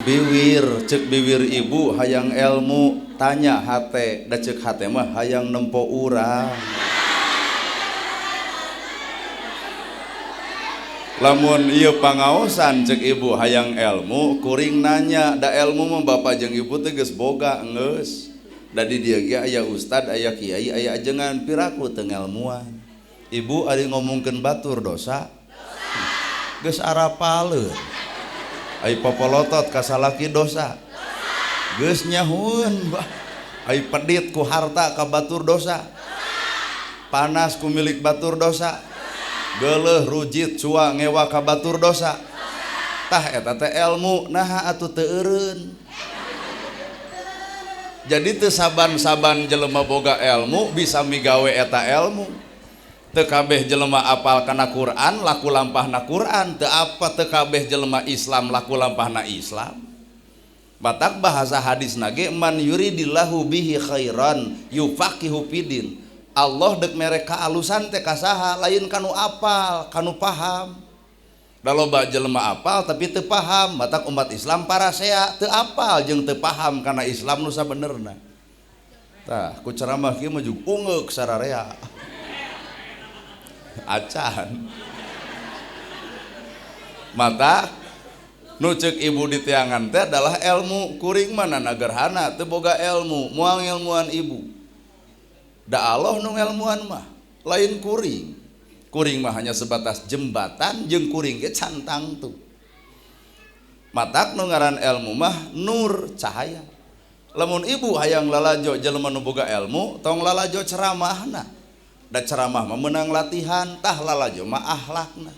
Biwir, cek biwir ibu hayang ilmu, tanya hate, da cek hate mah hayang nempo urang. Lamun ieu pangaosan cek ibu hayang ilmu, kuring nanya, da ilmu mah bapak jeung ibu teh geus boga geus. Da di dieu ge aya ustad, aya kiai, aya ajengan, piraku teu ngelmuan. Ibu ari ngomongkeun batur dosa? Geus arapaleun. Ai popolotot ka salaki dosa? Geus nyahueun bah. Ai pedit ku harta ka batur dosa? Panas ku milik batur dosa? Geuleuh rujit cua ngewa ka batur dosa? Tah eta teh ilmu, naha atuh teu eureun. Jadi teu saban-saban jelema boga ilmu bisa migawe eta ilmu. Teu kabeh jelema apal kana Quran laku lampahna Quran, teu apa teu kabeh jelema Islam laku lampahna Islam. Batak bahasa hadis nage man yuridillahu bihi khairan yufaqihu fidin. Allah dek mere kaalusan teh kasaha lain kanu apal, kanu paham. Da loba jelema apal tapi teu paham, batak umat Islam parasea teu apal jeung teu paham kana Islam nu sabenerna. Tah, ku ceramah kieu mah jug ungeuk sararea. Acan. Mata nu ceuk ibu di tiangan teh adalah ilmu, kuring mah nanagerhana teu boga ilmu, moal ngilmuan ibu. Da Allah nu ngelmuan mah lain kuring. Kuring mah hanya sebatas jembatan jeung kuring ge can tangtu. Matak nu ngaran ilmu mah nur cahaya. Lamun ibu hayang lalajo jelema nu boga ilmu, tong lalajo ceramahna. Da ceramah mah meunang latihan, tah lalajo mah akhlakna.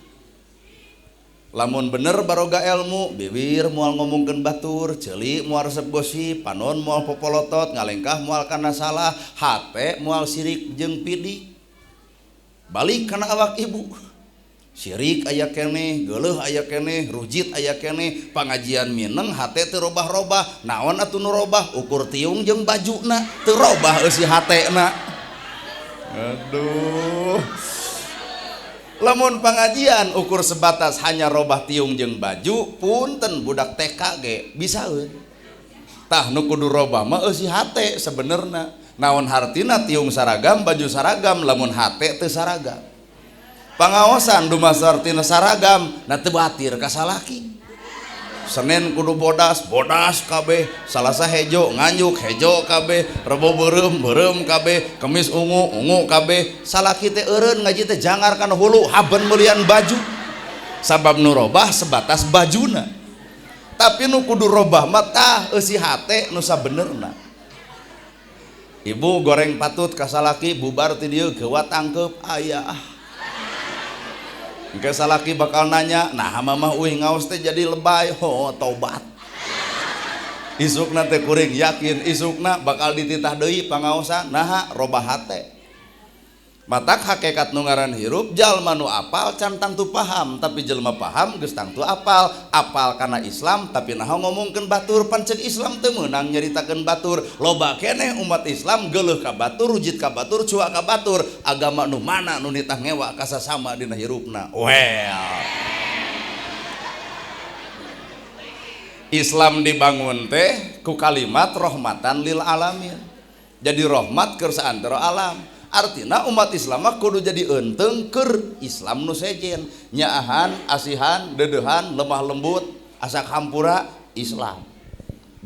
Lamun bener baroga ilmu, bibir moal ngomongkeun batur, ceuli moal resep gosip, panon moal popolotot, ngalengkah moal kana salah, hate moal sirik jeung pidik. Balik kana awak ibu. Sirik aya keneh, geuleuh aya keneh, rujit aya keneh, pangajian mineng hate teu robah-robah, naon atuh nu robah, ukur tiung jeung bajuna teu robah eusi hatena. Aduh. Lamun pengajian ukur sebatas hanya robah tiung jeung baju, punten budak TK ge bisaeun. Tah nu kudu robah mah eusi hate sebenerna. Naon hartina tiung saragam, baju saragam, lamun hate teu saragam. Pangaosan dumasar tina saragam, na teu batir ka salaki. Senin kudu bodas, bodas kabeh, Salasa hejo, nganjuk hejo kabeh, Rebo beureum, beureum kabeh, Kemis ungu, ungu kabeh. Salaki teh eureun ngaji teh jangar kana hulu, haben meulian baju. Sabab nu robah sebatas bajuna. Tapi nu kudu robah mah tah eusi hate nu sabenerna. Ibu goreng patut ka salaki bubar ti dieu geuwat tangkeup aya. Engke salaki bakal nanya, nah mamah uih ngaos teh jadi lebay, oh tobat. Isukna teh kuring yakin isukna bakal dititah deui pangaosan, naha robah hate. Matak hakikat nu ngaran hirup jalma nu apal can tangtu paham, tapi jelema paham geus tangtu apal, apal kana Islam tapi naha ngomongkeun batur, pan ceuk Islam teu meunang nyaritakeun batur. Loba keneh umat Islam geuleuh ka batur, rujit ka batur, cua ka batur, agama nu mana nu nitah ngewa ka sasama dina hirupna. Well. Islam dibangun teh ku kalimat rahmatan lil alamin. Jadi rahmat keur saantero alam. Artina umat Islam mah kudu jadi eunteng keur Islam nu sejen, nyaahan, asihan, deudeuhan, lemah lembut, asak hampura Islam.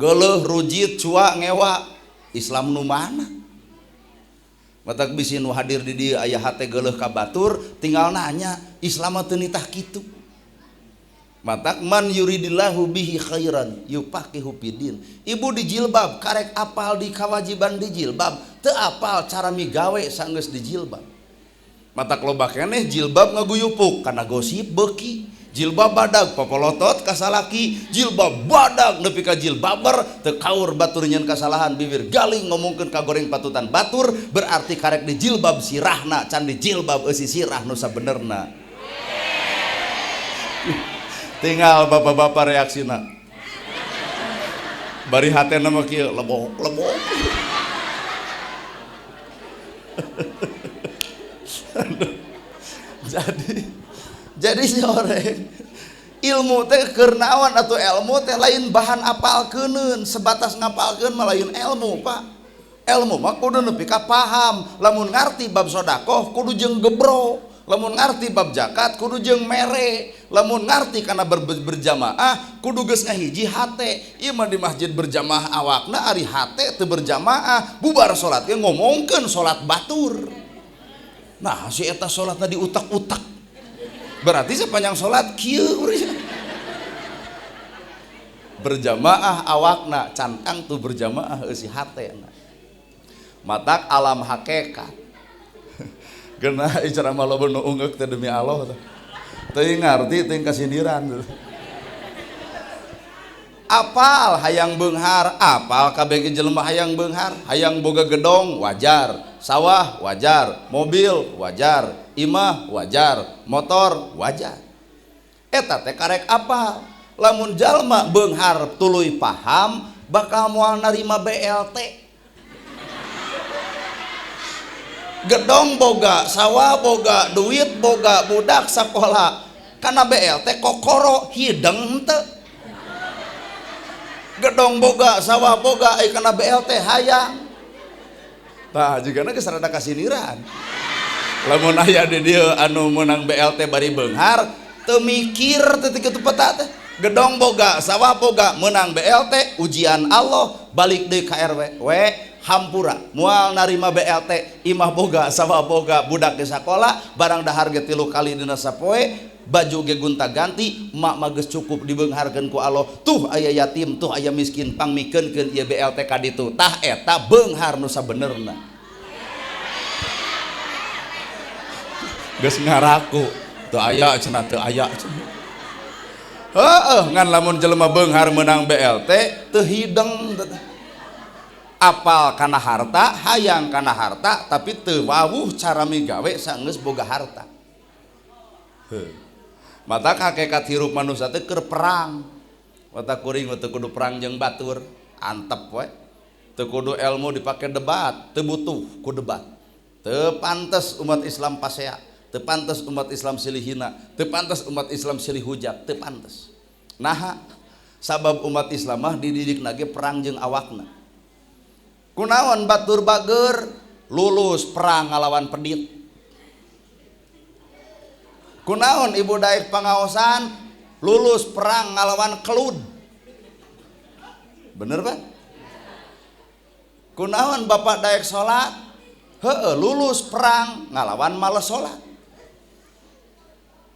Geuleuh, rujit, cua, ngewa, Islam nu mana? Matak bisi nu hadir di dieu aya hate geuleuh ka batur, tinggal nanya, Islam mah teu nitah kitu. Matak man yuridillahu bihi khairan yufaqihu fidin. Ibu di jilbab karek apal di kewajiban di jilbab, teu apal cara migawe sanggeus di jilbab. Matak loba keneh jilbab ngaguyupuk kana gosip beuki, jilbab badag popolotot ka salaki, jilbab badag nepi ka jilbaber teu kaur batur nyeun kasalahan, bibir galing ngomongkeun ka goreng patutan batur, berarti karek di jilbab sirahna can di jilbab eusi sirah nu sabenerna. Tinggal bapak-bapak reaksina. Bari hatena mah kieu lebok lebok. Jadi si orang Ilmu teh keur naon atuh ilmu teh lain bahan apalkeuneun, sebatas ngapalkeun mah lain ilmu, Pak. Ilmu mah kudu nepi ka paham. Lamun ngarti bab sedekah kudu jeung gebro, lamun ngarti bab zakat kudu jeung mere, lamun ngarti kana berjamaah kudu geus ngahiji hate. Ieu mah di masjid berjamaah awakna ari hate teu berjamaah, bubar salat ge ngomongkeun salat batur. Nah, si eta salatna diutak-utak. Berarti sepanjang salat kieu urang. Berjamaah awakna cantang tuh berjamaah eusi hatena. Matak alam hakikat. Geuna ceramah loba nu ungeuk teh demi Allah teh. Teuing ngarti teuing kasindiran. Apal hayang beunghar, apal kabeh jelema hayang beunghar, hayang boga gedong wajar, sawah wajar, mobil wajar, imah wajar, motor wajar. Eta teh karek apal. Lamun jalma beunghar tuluy paham bakal moal narima BLT. Gedong boga, sawah boga, duit boga, budak sakola. Kana BLT kokoro hideng teu. Gedong boga, sawah boga, ai kana BLT hayang. Tah jigana geus rada kasiniran. Lamun aya di dieu anu meunang BLT bari beunghar, teu mikir teu kitu peta teh. Gedong boga, sawah boga, meunang BLT, ujian Allah, balik deui ka RW. We hampura, moal narima BLT, imah boga, sawah boga, budak di sakola, barang dahar ge 3 kali dina sapoe, baju ge gonta ganti, mak mah geus cukup dibeungharkeun ku Allah. Tuh aya yatim, tuh aya miskin, pangmikeunkeun ieu BLT ka ditu. Tah eta beunghar nu sabenerna. Geus ngaraku, teu aya cenah teu aya. Heeh, ngan lamun jelema beunghar meunang BLT teu hideng. Apal kana harta, hayang kana harta, tapi teu wawuh cara migawe saenggeus boga harta. Heuh. Mata hakikat hirup manusia teh keur perang. Mata kuring teu kudu perang jeung batur, antep we. Teu kudu ilmu dipake debat, teu butuh ku debat. Teu pantes umat Islam pasea, teu pantes umat Islam silih hina, teu pantes umat Islam silih hujat, teu pantes. Naha sabab umat Islam mah dididik nage perang jeung awakna. Kunaon batur bager lulus perang ngalawan pedit. Kunaon ibu daek pangaosan lulus perang ngalawan kelud. Bener Pak? Kunaon bapak daek salat heueuh lulus perang ngalawan males salat.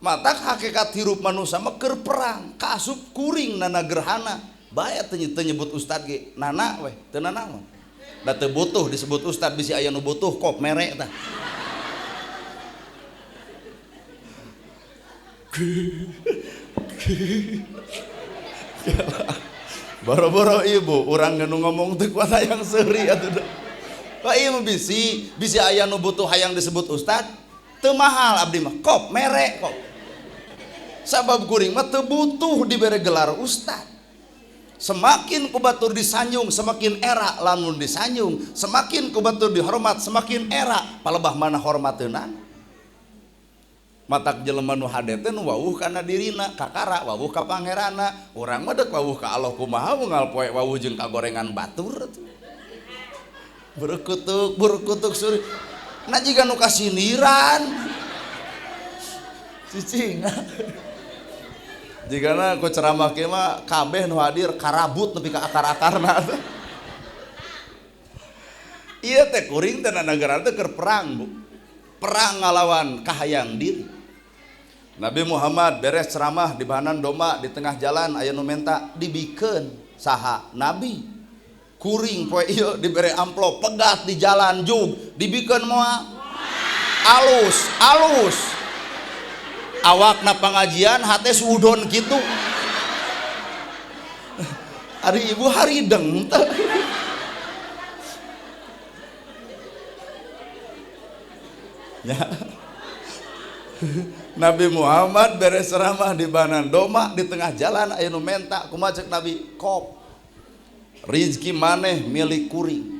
Matak hakikat hirup manusia mah keur perang, kaasup kuring nana gerhana. Bae teu nyebut ustad ge, nana weh teu nanaon. Da teu butuh disebut ustad bisi aya nu butuh kop mere tah. Boro-boro ibu urang nu ngomong teu kuat hayang seuri atuh. Pak ieu mah bisi aya nu butuh hayang disebut ustad, teu mahal abdi mah kop mere kop. Sabab kuring mah teu butuh dibere gelar ustad. Semakin ku batur disanjung semakin era lamun disanjung, semakin ku batur dihormat semakin era, palebah mana hormateunana. Matak jelema nu hade teh nu wawuh kana dirina, kakara wawuh ka pangerana. Urang mah deuk wawuh ka Allah kumaha unggal poe wawuh jeung kagorengan batur atuh. Berkutuk berkutuk suri. Nah jiga nu kasindiran. Cicing. Jigana ku ceramah kieu mah kabeh nu hadir karabut nepi ka akar-akarna. Ieu teh kuring teh nagara teh keur perang, Bu. Perang ngalawan kahayang diri. Nabi Muhammad beres ceramah di bahanan domba di tengah jalan aya nu menta dibikeun saha nabi. Kuring poe ieu dibere amplop pegat di jalan jug dibikeun moal alus alus. Awakna pangajian hate suudon kitu. Ari ibu harideng teh. Ya. Nabi Muhammad beres ceramah di banan doma di tengah jalan aya nu menta kumaha cek Nabi kop. Rizki maneh milik kuring.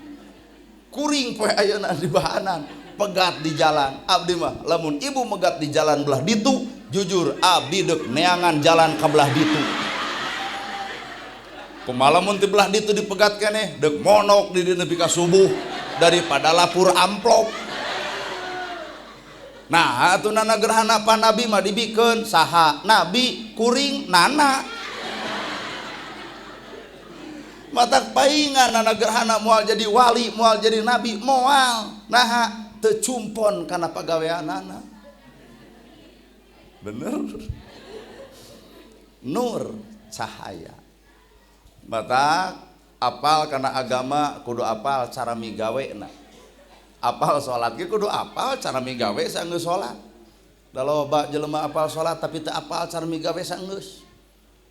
Kuring poe ayeuna di bahanan pegat di jalan. Abdi mah lamun ibu megat di jalan belah ditu Jujur abdi deuk neangan jalan ka belah ditu. Kumaha mun ti belah ditu dipegat keneh deuk monok di dieu nepi ka subuh daripada lapur amplop. Nah, atuh nana gerhana pa nabi mah dibikeun saha? Nabi kuring nana. Matak paingan nana gerhana moal jadi wali, moal jadi nabi, moal. Naha teu cumpon kana pagaweanana. Bener. Nur cahaya. Matak apal kana agama kudu apal cara migawena. Apal salat ge kudu apal cara migawe sanggeus salat. Da loba jelema apal salat tapi teu apal cara migawe sanggeus.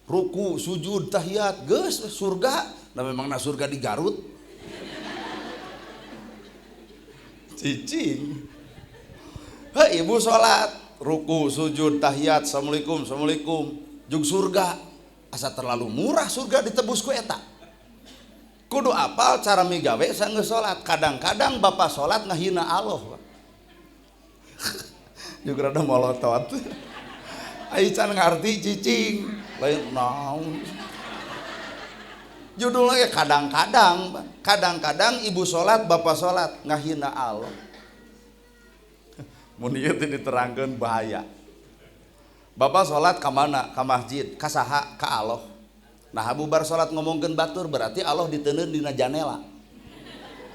Ruku, sujud, tahiyat, geus surga. Nah memangna surga di Garut. Cicing. Hei ibu salat, ruku, sujud, tahiyat, assalamualaikum, assalamualaikum, jug surga. Asa terlalu murah surga ditebus ku eta. Kudu apal cara migawe sanggeus salat. Kadang-kadang bapak salat ngahina Allah. Juga rada molotot. Ai can ngarti cicing. Lain naon. Judulnya kadang-kadang, kadang-kadang ibu salat, bapak salat ngahina Allah. Mun ieu teh diterangkeun bahaya. Bapak salat ka mana? Ka masjid, ka saha? Ka Allah. Nah, bubar salat ngomongkeun batur berarti Allah diteundeun dina janela.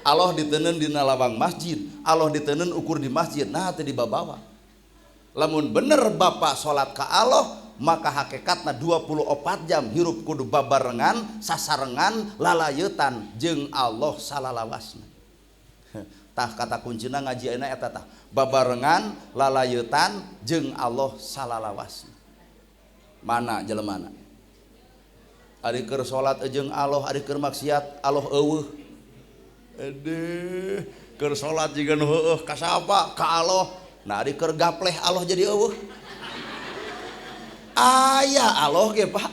Allah diteundeun dina lawang masjid, Allah diteundeun ukur di masjid. Nah, teu dibabawa. Lamun bener bapak salat ka Allah, maka hakikatna 24 jam hirup kudu babarengan, sasarengan, lalayetan jeung Allah salalawasna. Tah kata kuncina ngaji ayeuna eta tah. Babarengan, lalayetan jeung Allah salalawasna. Mana jelemana? Ari keur salat jeung Allah, ari keur maksiat Allah eueuh. Aduh, keur salat jiga nu heueuh ka sapa? Ka Allah. Nah ari keur gapleh Allah jadi eueuh. Aya Allah ge Pak.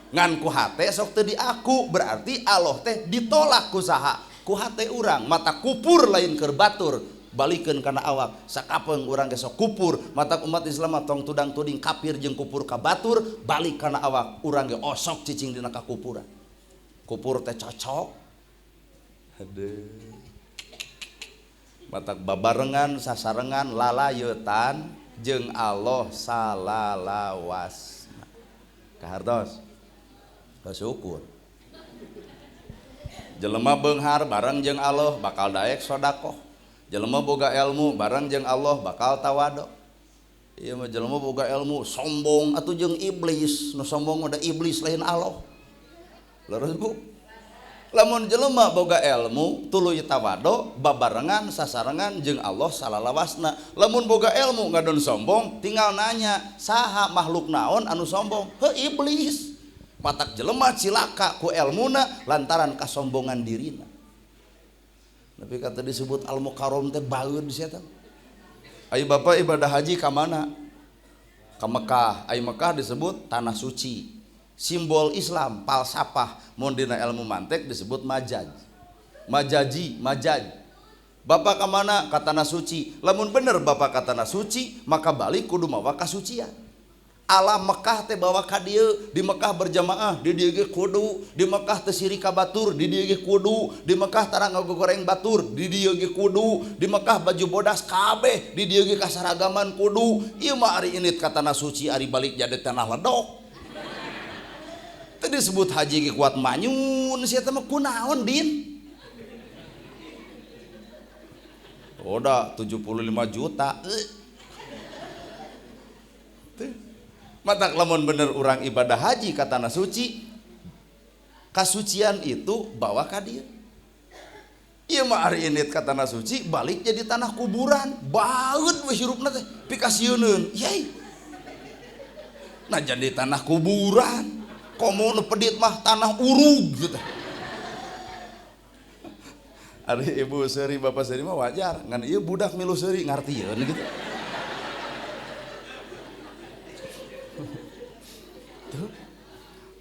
Ngan ku hate sok teu diaku, berarti Allah teh ditolak ku saha? Ku hate urang, mata kupur lain keur batur. Balikeun kana awak sakapeung urang ge sok kupur, matak umat Islam tong tudang tuding kafir jeung kupur ka batur, balik kana awak urang ge osok cicing dina kakupuran. Kupur teh cocok. Aduh. Matak babarengan sasarengan lalayetan jeung Allah salalawasna. Kahartos. Kasyukur. Jelema beunghar bareng jeung Allah bakal daek sedekah. Jelema boga ilmu bareng jeung Allah bakal tawadu. Ieu mah jelema boga ilmu sombong atuh jeung iblis. Nu sombong mah da iblis lain Allah. Leres Bu? Lamun jelema boga ilmu tuluy tawadu babarengan sasarengan jeung Allah salalawasna. Lamun boga ilmu ngadon sombong tinggal nanya saha makhluk naon anu sombong? Heuh iblis. Matak jelema cilaka ku elmuna lantaran kasombongan dirina. Tapi kata disebut al-mukarram teh baeud sia teh. Ayo bapak ibadah haji ka mana? Ka Mekah. Ayo Mekah disebut tanah suci. Simbol Islam, falsafah. Mun dina ilmu mantek disebut majaz. Majaji, majaz. Bapak ka mana? Ka tanah suci. Lamun bener bapak ka tanah suci, maka balik kudu mawa kasucian. Alam Mekah teh bawa ka dieu, di Mekah berjamaah, di dieu ge kudu, di Mekah teh sirik ka batur, di dieu ge kudu, di Mekah tara ngagogoreng batur, di dieu ge kudu, di Mekah baju bodas kabeh, di dieu ge kasaragaman kudu. Ieu mah ari init ka tanah suci ari balik jadi tanah ledok. Teh disebut haji ge kuat manyun, sia teh mah kunaon din? Udah 75 juta. Teh matak lamun bener urang ibadah haji ka tanah suci, kasucian itu bawa ka dieu. Ieu mah ari init ka tanah suci balik jadi tanah kuburan, baeud we hirupna teh pikasieuneun. Yai. Nah jadi tanah kuburan, komo nu pedit mah tanah urug gitu. Ari ibu seuri bapak seuri mah wajar, ngan ieu budak milu seuri ngartieun gitu.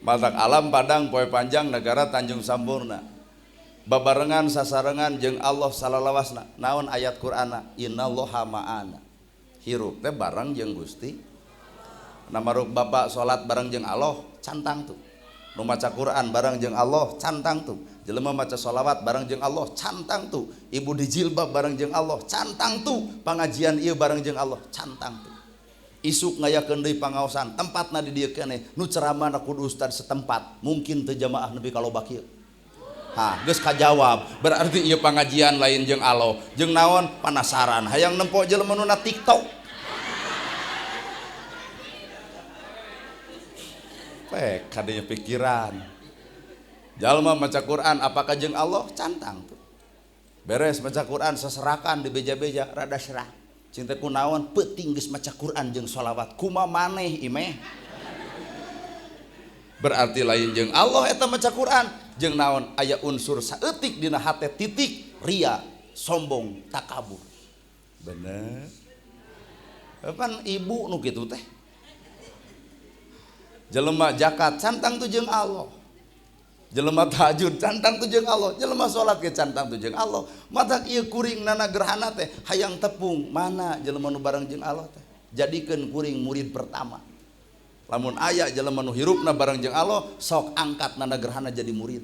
Matak alam Padang poe panjang negara Tanjung Sampurna. Babarengan sasarengan jeung Allah salalawasna. Naon ayat Qur'ana? Innallaha ma'ana. Hirup teh bareng jeung Gusti. Namaruk bapak salat bareng jeung Allah cantang tuh. Nu maca Quran bareng jeung Allah cantang tuh. Jelema maca sholawat bareng jeung Allah cantang tuh. Ibu dijilbab bareng jeung Allah cantang tuh. Pangajian ieu bareng jeung Allah cantang tuh. Isuk ngayakeun deui pangaosan tempatna di dieu keneh nu ceramahna kudu ustad setempat mungkin teu jamaah nepi ka loba kieu. Hah, geus kajawab berarti ieu pangajian lain jeung Allah jeung naon panasaran hayang nempo jelema nu na TikTok. Pek kadenya pikiran. Jalma maca Quran apakah jeung Allah cantang tuh. Beres maca Quran seserakan di beja-beja rada serah. Cinta kunaon peuting geus maca Quran jeung sholawat kumaha maneh imeh. Berarti lain jeung Allah eta maca Quran jeung naon aya unsur saeutik dina hate titik ria sombong takabur. Bener. Pan ibu nu kitu teh. Jelema zakat cantang tuh jeung Allah. Jelema tahajud cantang tuh jeung Allah. Jelema salat ge cantang tuh jeung Allah. Matak ieu kuring nana gerhana teh hayang tepung mana jelema nu bareng jeung Allah teh. Jadikeun kuring murid pertama. Lamun aya jelema nu hirupna bareng jeung Allah sok angkat nana gerhana jadi murid.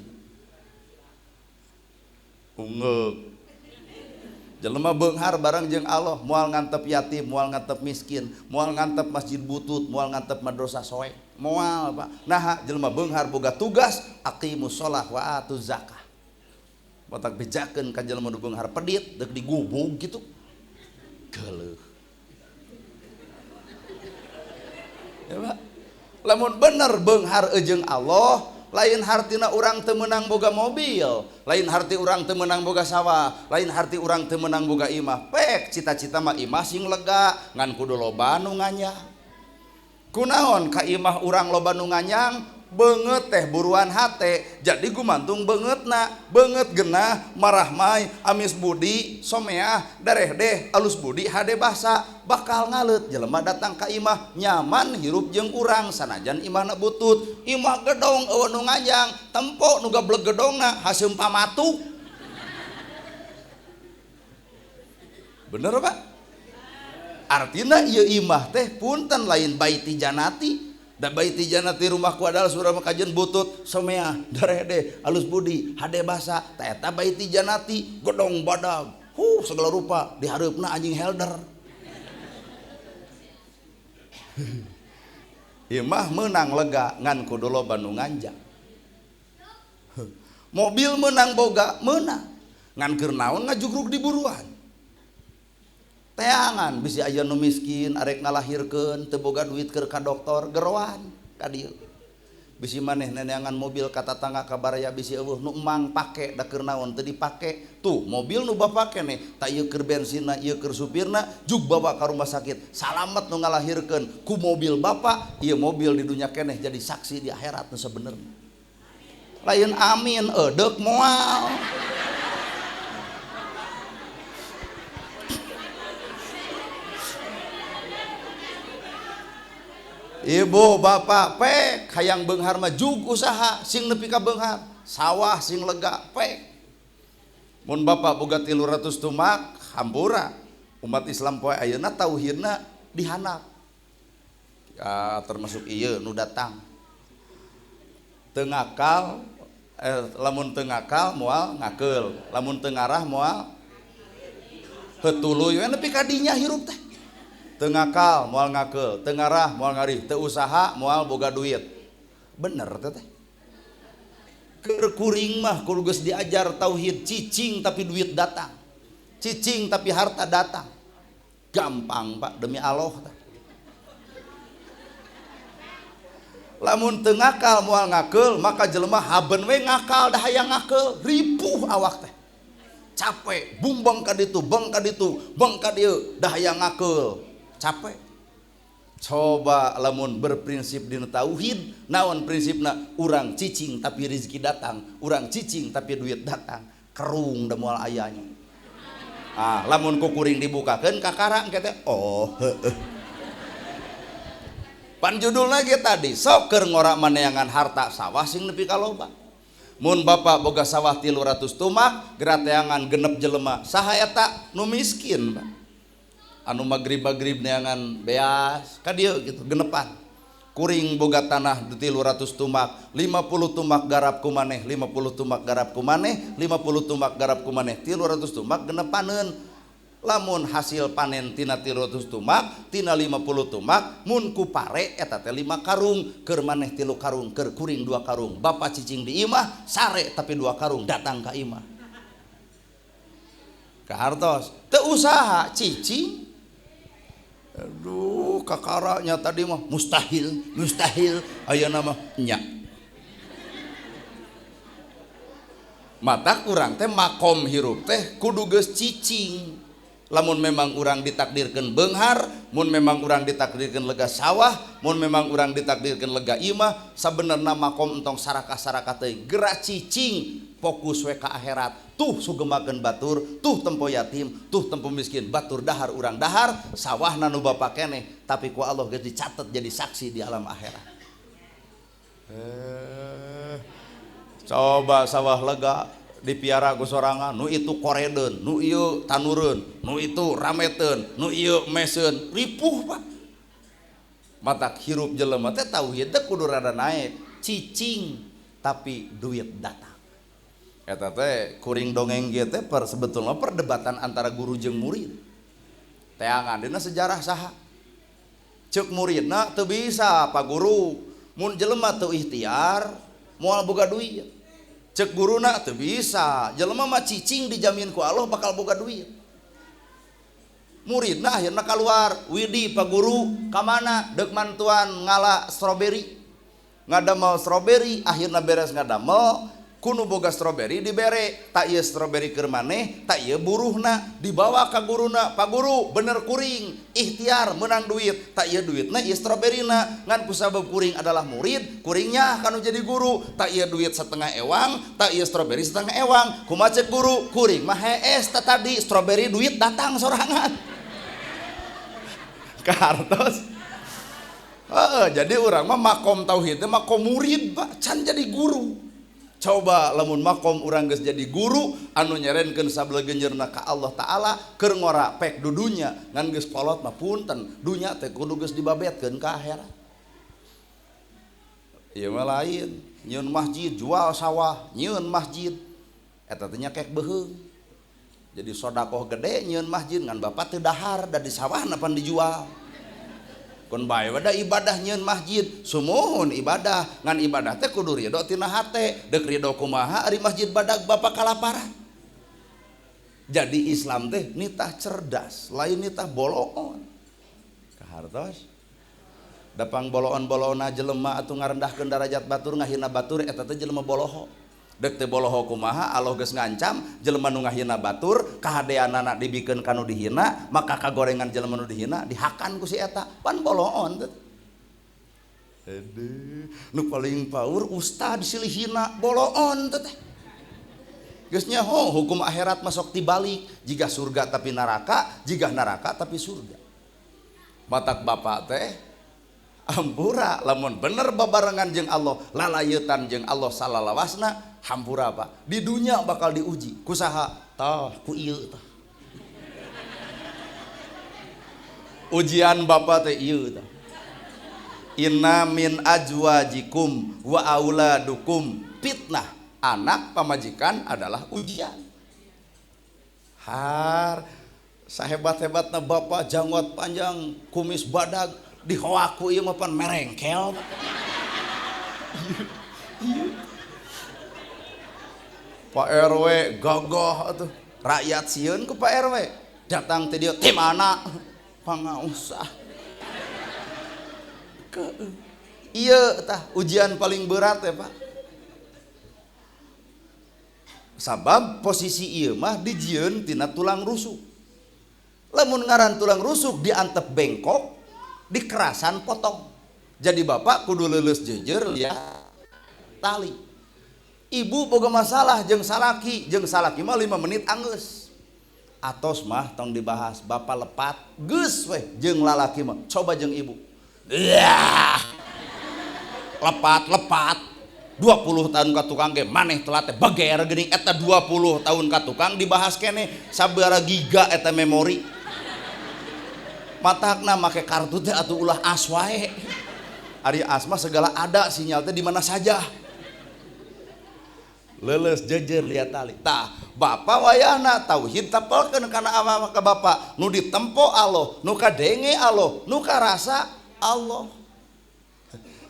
Ungeuk. Jelema beunghar bareng jeung Allah moal ngantep yatim, moal ngantep miskin, moal ngantep masjid butut, moal ngantep madrasah soek. Moal Pak. Nah, jelema beunghar boga tugas aqimus shalah wa atuz zakah. Batak bejakeun ka jelema nu beunghar pedit deuk digubug kitu. Geuleuh. Ya Pak. Lamun bener beunghar jeung Allah, lain hartina urang teu meunang boga mobil, lain harti urang teu meunang boga sawah, lain harti urang teu meunang boga imah. Pek cita-cita mah imah sing lega, ngan kudu loba nu nganyang. Kunaon ka imah urang loba nu nganyang, beungeut teh buruan hate, jadi gumantung beungeutna, beungeut genah, marahmai, amis budi, someah, dareh deh, alus budi, hade basa, bakal ngaleut jelema datang ka imah nyaman hirup jeung urang sanajan imahna butut, imah gedong eueuh nu nganyang, tempo nu gableg gedongna haseum pamatuk. Bener Pak? Artina ieu imah teh punten lain baiti janati. Da baiti janati rumahku adalah surah makajen butut someah darede alus budi hade basa ta eta baiti janati gedong badag segala rupa dihareupna anjing helder. Imah meunang lega ngan kudu loba nu nganjang. Mobil meunang boga meunang ngan keur naon ngajugruk di buruan. Teangan bisi aya nu miskin arek ngalahirkeun teu boga duit keur ka dokter geroan ka dieu. Bisi maneh neneangan mobil ka tatangga ka baraya bisi eueuh nu emang pake da keur naon teu dipake. Tuh mobil nu bapak keneh ta ieu keur bensinna ieu keur supirna jug bawa ka rumah sakit. Salamet nu ngalahirkeun ku mobil bapak, ieu mobil di dunya keneh jadi saksi di akhirat nu sabenerna. Lain amin edeuk moal. Ibu bapak pek hayang beunghar mah jug usaha sing nepi ka beunghar sawah sing lega pek mun bapak boga 300 tumak hampura umat Islam poe ayeuna tauhidna dihandap ya, termasuk ieu nu datang teu ngakal lamun teu ngakal moal ngakeul lamun teu ngarah moal heutuluy we nepi ka dinya hirup teh. Teu ngakal moal ngakeul, teu ngarah moal ngarih, teu usaha moal boga duit. Bener teh. Keur kuring mah kudu geus diajar tauhid cicing tapi duit datang. Cicing tapi harta datang. Gampang Pak demi Allah teh. Lamun teu ngakal moal ngakeul maka jelema haben we ngakal da hayang ngakeul, ripuh awak teh. Capek, bumbang ka ditu, bang ka ditu, bang ka dieu, da hayang ngakeul. Capek. Coba lamun berprinsip dina tauhid, naon prinsipna? Urang cicing tapi rezeki datang, urang cicing tapi duit datang. Kerung da moal ayanya. Ah, lamun ku kuring dibukakeun kakara engke teh oh heueuh. Pan judulna ge tadi, sok keur ngora maneangan harta sawah sing nepi ka loba. Mun bapak boga sawah 300 tumak, gerateangan genep jelema. Saha eta nu miskin, Pak? Anu magrib-magrib neangan beas ka dieu gitu genepan. Kuring boga tanah 300 tumak, 50 tumak garap ku maneh, 50 tumak garap ku maneh, 50 tumak garap ku maneh, 300 tumak genep panen. Lamun hasil panen tina 300 tumak, tina 50 tumak, mun ku pare eta teh 5 karung, keur maneh 3 karung, keur kuring 2 karung. Bapak cicing di imah, sare tapi 2 karung datang ka imah. Kahartos, teu usaha cicing. Aduh, kakaranya tadi mah mustahil, mustahil, ayeuna mah nya. Mata kurang teh makom hirup teh kudu geus cicing. Lamun memang urang ditakdirkeun beunghar, mun memang urang ditakdirkeun lega sawah, mun memang urang ditakdirkeun lega imah, sabenerna makom entong sarakah-sarakah teh gerak cicing, fokus we ka akhirat. Tuh sugemakeun batur, tuh tempo yatim, tuh tempo miskin, batur dahar urang dahar, sawahna nu bapa keneh, tapi ku Allah geus dicatet jadi saksi di alam akhirat. Coba sawah lega dipiara ku sorangan, nu itu koredeun, nu ieu tanureun, nu itu rameteun, nu ieu meseun, ripuh Pak. Matak hirup jelema teh tauhid teh kudu rada naik, cicing tapi duit datang. Eta teh kuring dongeng ge teh sebetulna perdebatan antara guru jeung murid. Teangan dina sejarah saha? Ceuk muridna teu bisa Pak Guru, mun jelema teu ikhtiar moal boga duit. Cek guruna teu bisa, jelema mah cicing dijamin ku Allah bakal boga duit. Muridna akhirna keluar, Widi Pak Guru ka mana? Deuk mantuan ngala stroberi. Ngadamel stroberi, akhirna beres ngadamel, kunu boga stroberi dibere, tak ieu stroberi keur maneh, tak ieu buruhna, dibawa ka guruna, Pak Guru bener kuring, ikhtiar menang duit, tak ieu duitna ieu stroberina, ngan kusabab kuring adalah murid, kuringnya kanu jadi guru, tak ieu duit setengah ewang, tak ieu stroberi setengah ewang, kumaha cek guru, kuring mah hees ta tadi stroberi duit datang sorangan. Kahartos. Jadi urang mah makom tauhidnya makom murid Pak, can jadi guru. Coba lamun makom urang geus jadi guru anu nyerenkeun sablegenjeurna ka Allah Taala keur ngora pek dudunya ngan geus kolot mah punten dunya teh kudu geus dibabetkeun ka akhirat. Ieu mah lain, nyieun masjid jual sawah, nyieun masjid eta teh nya kek beuheung. Jadi sedekah gede nyieun masjid ngan bapak teu dahar da di sawahna pan dijual. Kun bae da ibadah nyieun masjid, sumuhun ibadah, ngan ibadah teh kudu ridho tina hate, deuk ridho kumaha ari masjid badag bapak kalaparan. Jadi Islam teh nitah cerdas, lain nitah boloon. Kahartos? Dapang boloon-boloona jelema atuh ngarendahkeun darajat batur ngahina batur eta teh jelema boloho. Deuk teh boloho kumaha Allah geus ngancam jelema nu ngahina batur kahadeanana dibikeun ka nu dihina maka kagorengan jelema nu dihina dihakan ku si eta pan boloon teh. Aduh, nu paling paur ustad silih hina boloon teh. Geus nyaho hukum akhirat masuk tibalik jiga surga tapi neraka, jiga neraka tapi surga. Matak bapak teh hampura lamun bener babarengan jeung Allah lalayetan jeung Allah salalawasna hampura Pak di dunia bakal diuji ku saha tah ku ieu tah ujian bapak teh ieu tah inna min azwajikum wa auladukum fitnah, anak pamajikan adalah ujian. Har sahebat-hebatna bapak janggot panjang kumis badag dihoaku ieu mah pan merengkel. Pak RW gagah atuh, rakyat sieun ku Pak RW. Datang teh dieu ti mana? Pangausah. Ieu tah ujian paling berat ya Pak. Sabab posisi ieu mah dijieun tina tulang rusuk. Lamun ngaran tulang rusuk diantep bengkok, dikerasan potong. Jadi bapak kudu leuleus jejer ya tali. Ibu boga masalah jeung salaki mah 5 menit anggeus. Atos mah tong dibahas, bapak lepat geus weh jeung lalaki mah. Coba jeung ibu. Yah. Lepat-lepat 20 tahun ka tukang ge maneh telat teh bager geuning eta 20 tahun ka tukang dibahas keneh sabaraha giga eta memori. Matakna make kartu teh atuh ulah as wae. Ari Asma segala ada sinyal teh di mana saja. Leuleus jejer lihat tali. Tah, bapak wayahna tauhid tapelkeun kana awak ka bapak. Nu ditempo Allah, nu kadenge Allah, nu karasa Allah.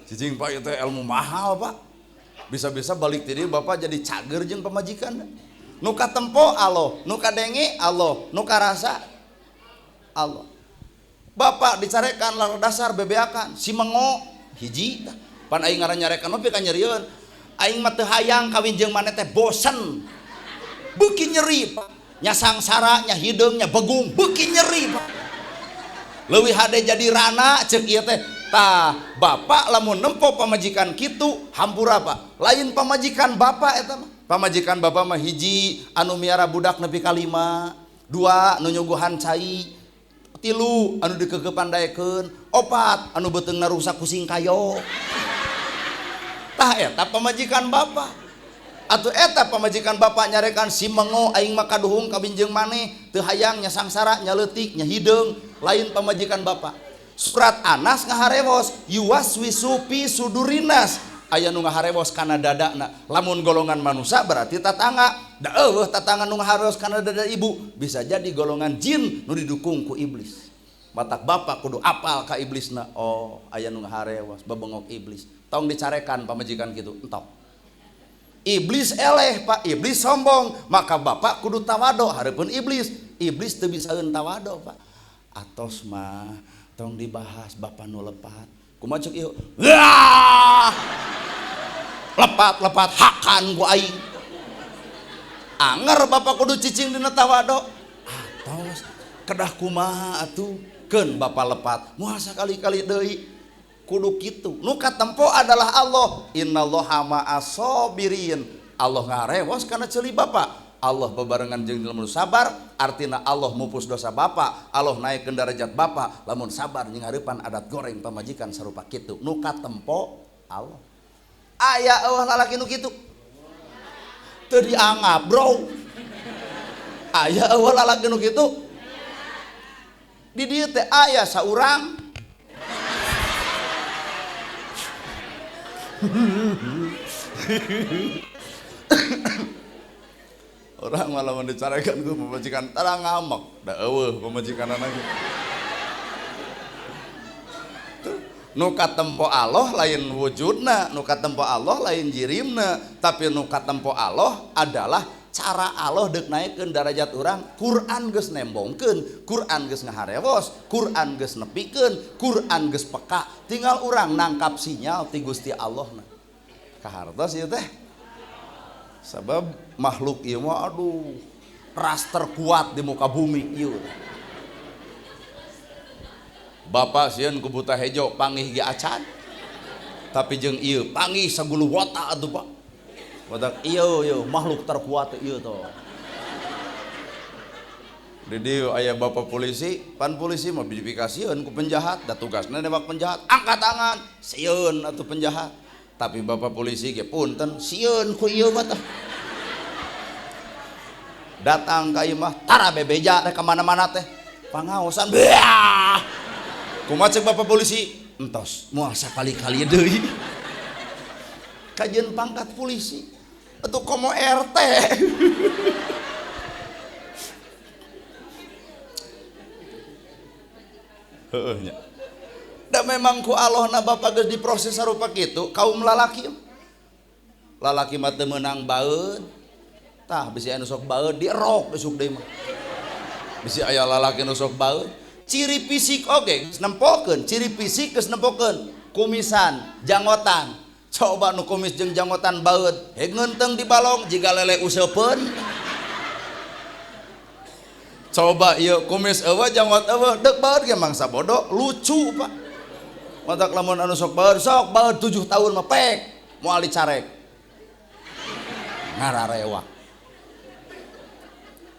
Cicing Pak ieu teh ilmu mahal, Pak. Bisa-bisa balik ti dieu bapak jadi cager jeung pamajikan. Nu katempo Allah, nu kadenge Allah, nu karasa Allah. Bapak dicarekan lar dasar bebeakan si mengo hiji pan aing ngaran nyarekan mah pika nyerieun. Aing mah teu hayang kawin jeung maneh teh bosen. Beuki nyeri Pak. Nya sangsara, nya hideung, nya begung, beuki nyeri Pak. Leuwih hade jadi rana ceuk ieu teh. Tah, bapak lamun nempo pamajikan kitu hampura Pak. Lain pamajikan bapak eta mah. Pamajikan bapak mah hiji anu miara budak nepi ka 5, 2 nu nyuguhan cai, 3 anu dikeukeupan daekeun, 4 anu beuteungna rusak ku singkayo. Tah eta pamajikan bapak. Atuh eta pamajikan bapak nyarekan si mengo aing mah kaduhung kawin jeung maneh, teu hayang nya sangsara nya leutik nya hideung, lain pamajikan bapak. Surat Anas ngaharewos yuwaswisu fi sudurinas. Aya nu ngaharewos kana dadana. Lamun golongan manusia berarti tatangga. Da eueuh tatangga nu ngaharewos kana dada ibu, bisa jadi golongan jin nu didukung ku iblis. Matak bapak kudu apal ka iblisna. Oh, aya nu ngaharewos bebengok iblis. Tong dicarekan pamajikan kitu, entok. Iblis eleh, Pak, iblis sombong, maka bapak kudu tawado hareupeun iblis. Iblis teu bisaeun tawado, Pak. Atos mah tong dibahas bapak nu lepat. Kumaha ceuk ieu? Wah! Lepat-lepat hakan ku aing. Anger bapak kudu cicing dina tawado. Atos kedah kumaha atuh? Keun bapak lepat, moal sakali-kali deui. Kudu kitu. Nu katempo adalah Allah. Innallaha ma'as-sabirin. Allah ngarewos kana ceuli bapak. Allah bebarengan jeung jelema nu sabar, artina Allah mupus dosa bapak, Allah naikkeun derajat bapak, lamun sabar jeung hareupan adat goreng pamajikan sarupa kitu. Nu katempo Allah. Aya eueuh lalaki nu kitu. Teu dianggap, bro. Aya eueuh lalaki nu kitu. Di dieu teh aya saurang. Orang malah mendicarekan ku pamajikan tara ngamek, da eueuh pamajikanana ge. Nu katempo Allah lain wujudna, nu katempo Allah lain jirimna, tapi nu katempo Allah adalah cara Allah deuk naikkeun darajat urang. Quran geus nembongkeun, Quran geus ngaharewos, Quran geus nepikeun, Quran geus peka, tinggal urang nangkap sinyal ti Gusti Allahna. Kahartos ieu teh. Sabab makhluk ieu mah aduh ras terkuat di muka bumi ieu. Bapak sieun ku buta hejo pangih ge acan. Tapi jeung ieu pangih sagulu wota atuh Pak. Watak ieu ieu makhluk terkuat ieu toh. Di dieu aya bapak polisi, pan polisi mah dipikasieun ku penjahat, da tugasna nembak penjahat, angkat tangan, sieun atuh penjahat. Tapi bapak polisi ge punten sieun ku ieu mah tah. Datang ka imah tara bebeja rek ka mana-mana teh. Pangaosan beah. Kumaha ceuk bapak polisi? Entos moal sakali-kali deui. Kajeun pangkat polisi atuh komo RT. Heueuh nya. Da memang ku Allahna bapak geus diproses sarupa kitu kaum lalaki. Lalaki mah teu meunang baeud. Tah bisi anu sok baeud dierok besuk deui mah. Bisi aya lalaki nu sok baeud. Ciri fisik oge geus nempokeun, ciri fisik geus nempokeun, kumisan, janggotan. Coba nu kumis jeung janggotan baeud, heg ngeunteung di balong jiga lele useupeun. Coba ieu kumis eueuh janggot eueuh deuk baeud ge mangsa bodoh, lucu Pak. Matak lamun anu sok baeud 7 tahun mah pek moal dicarek. Ngararewa.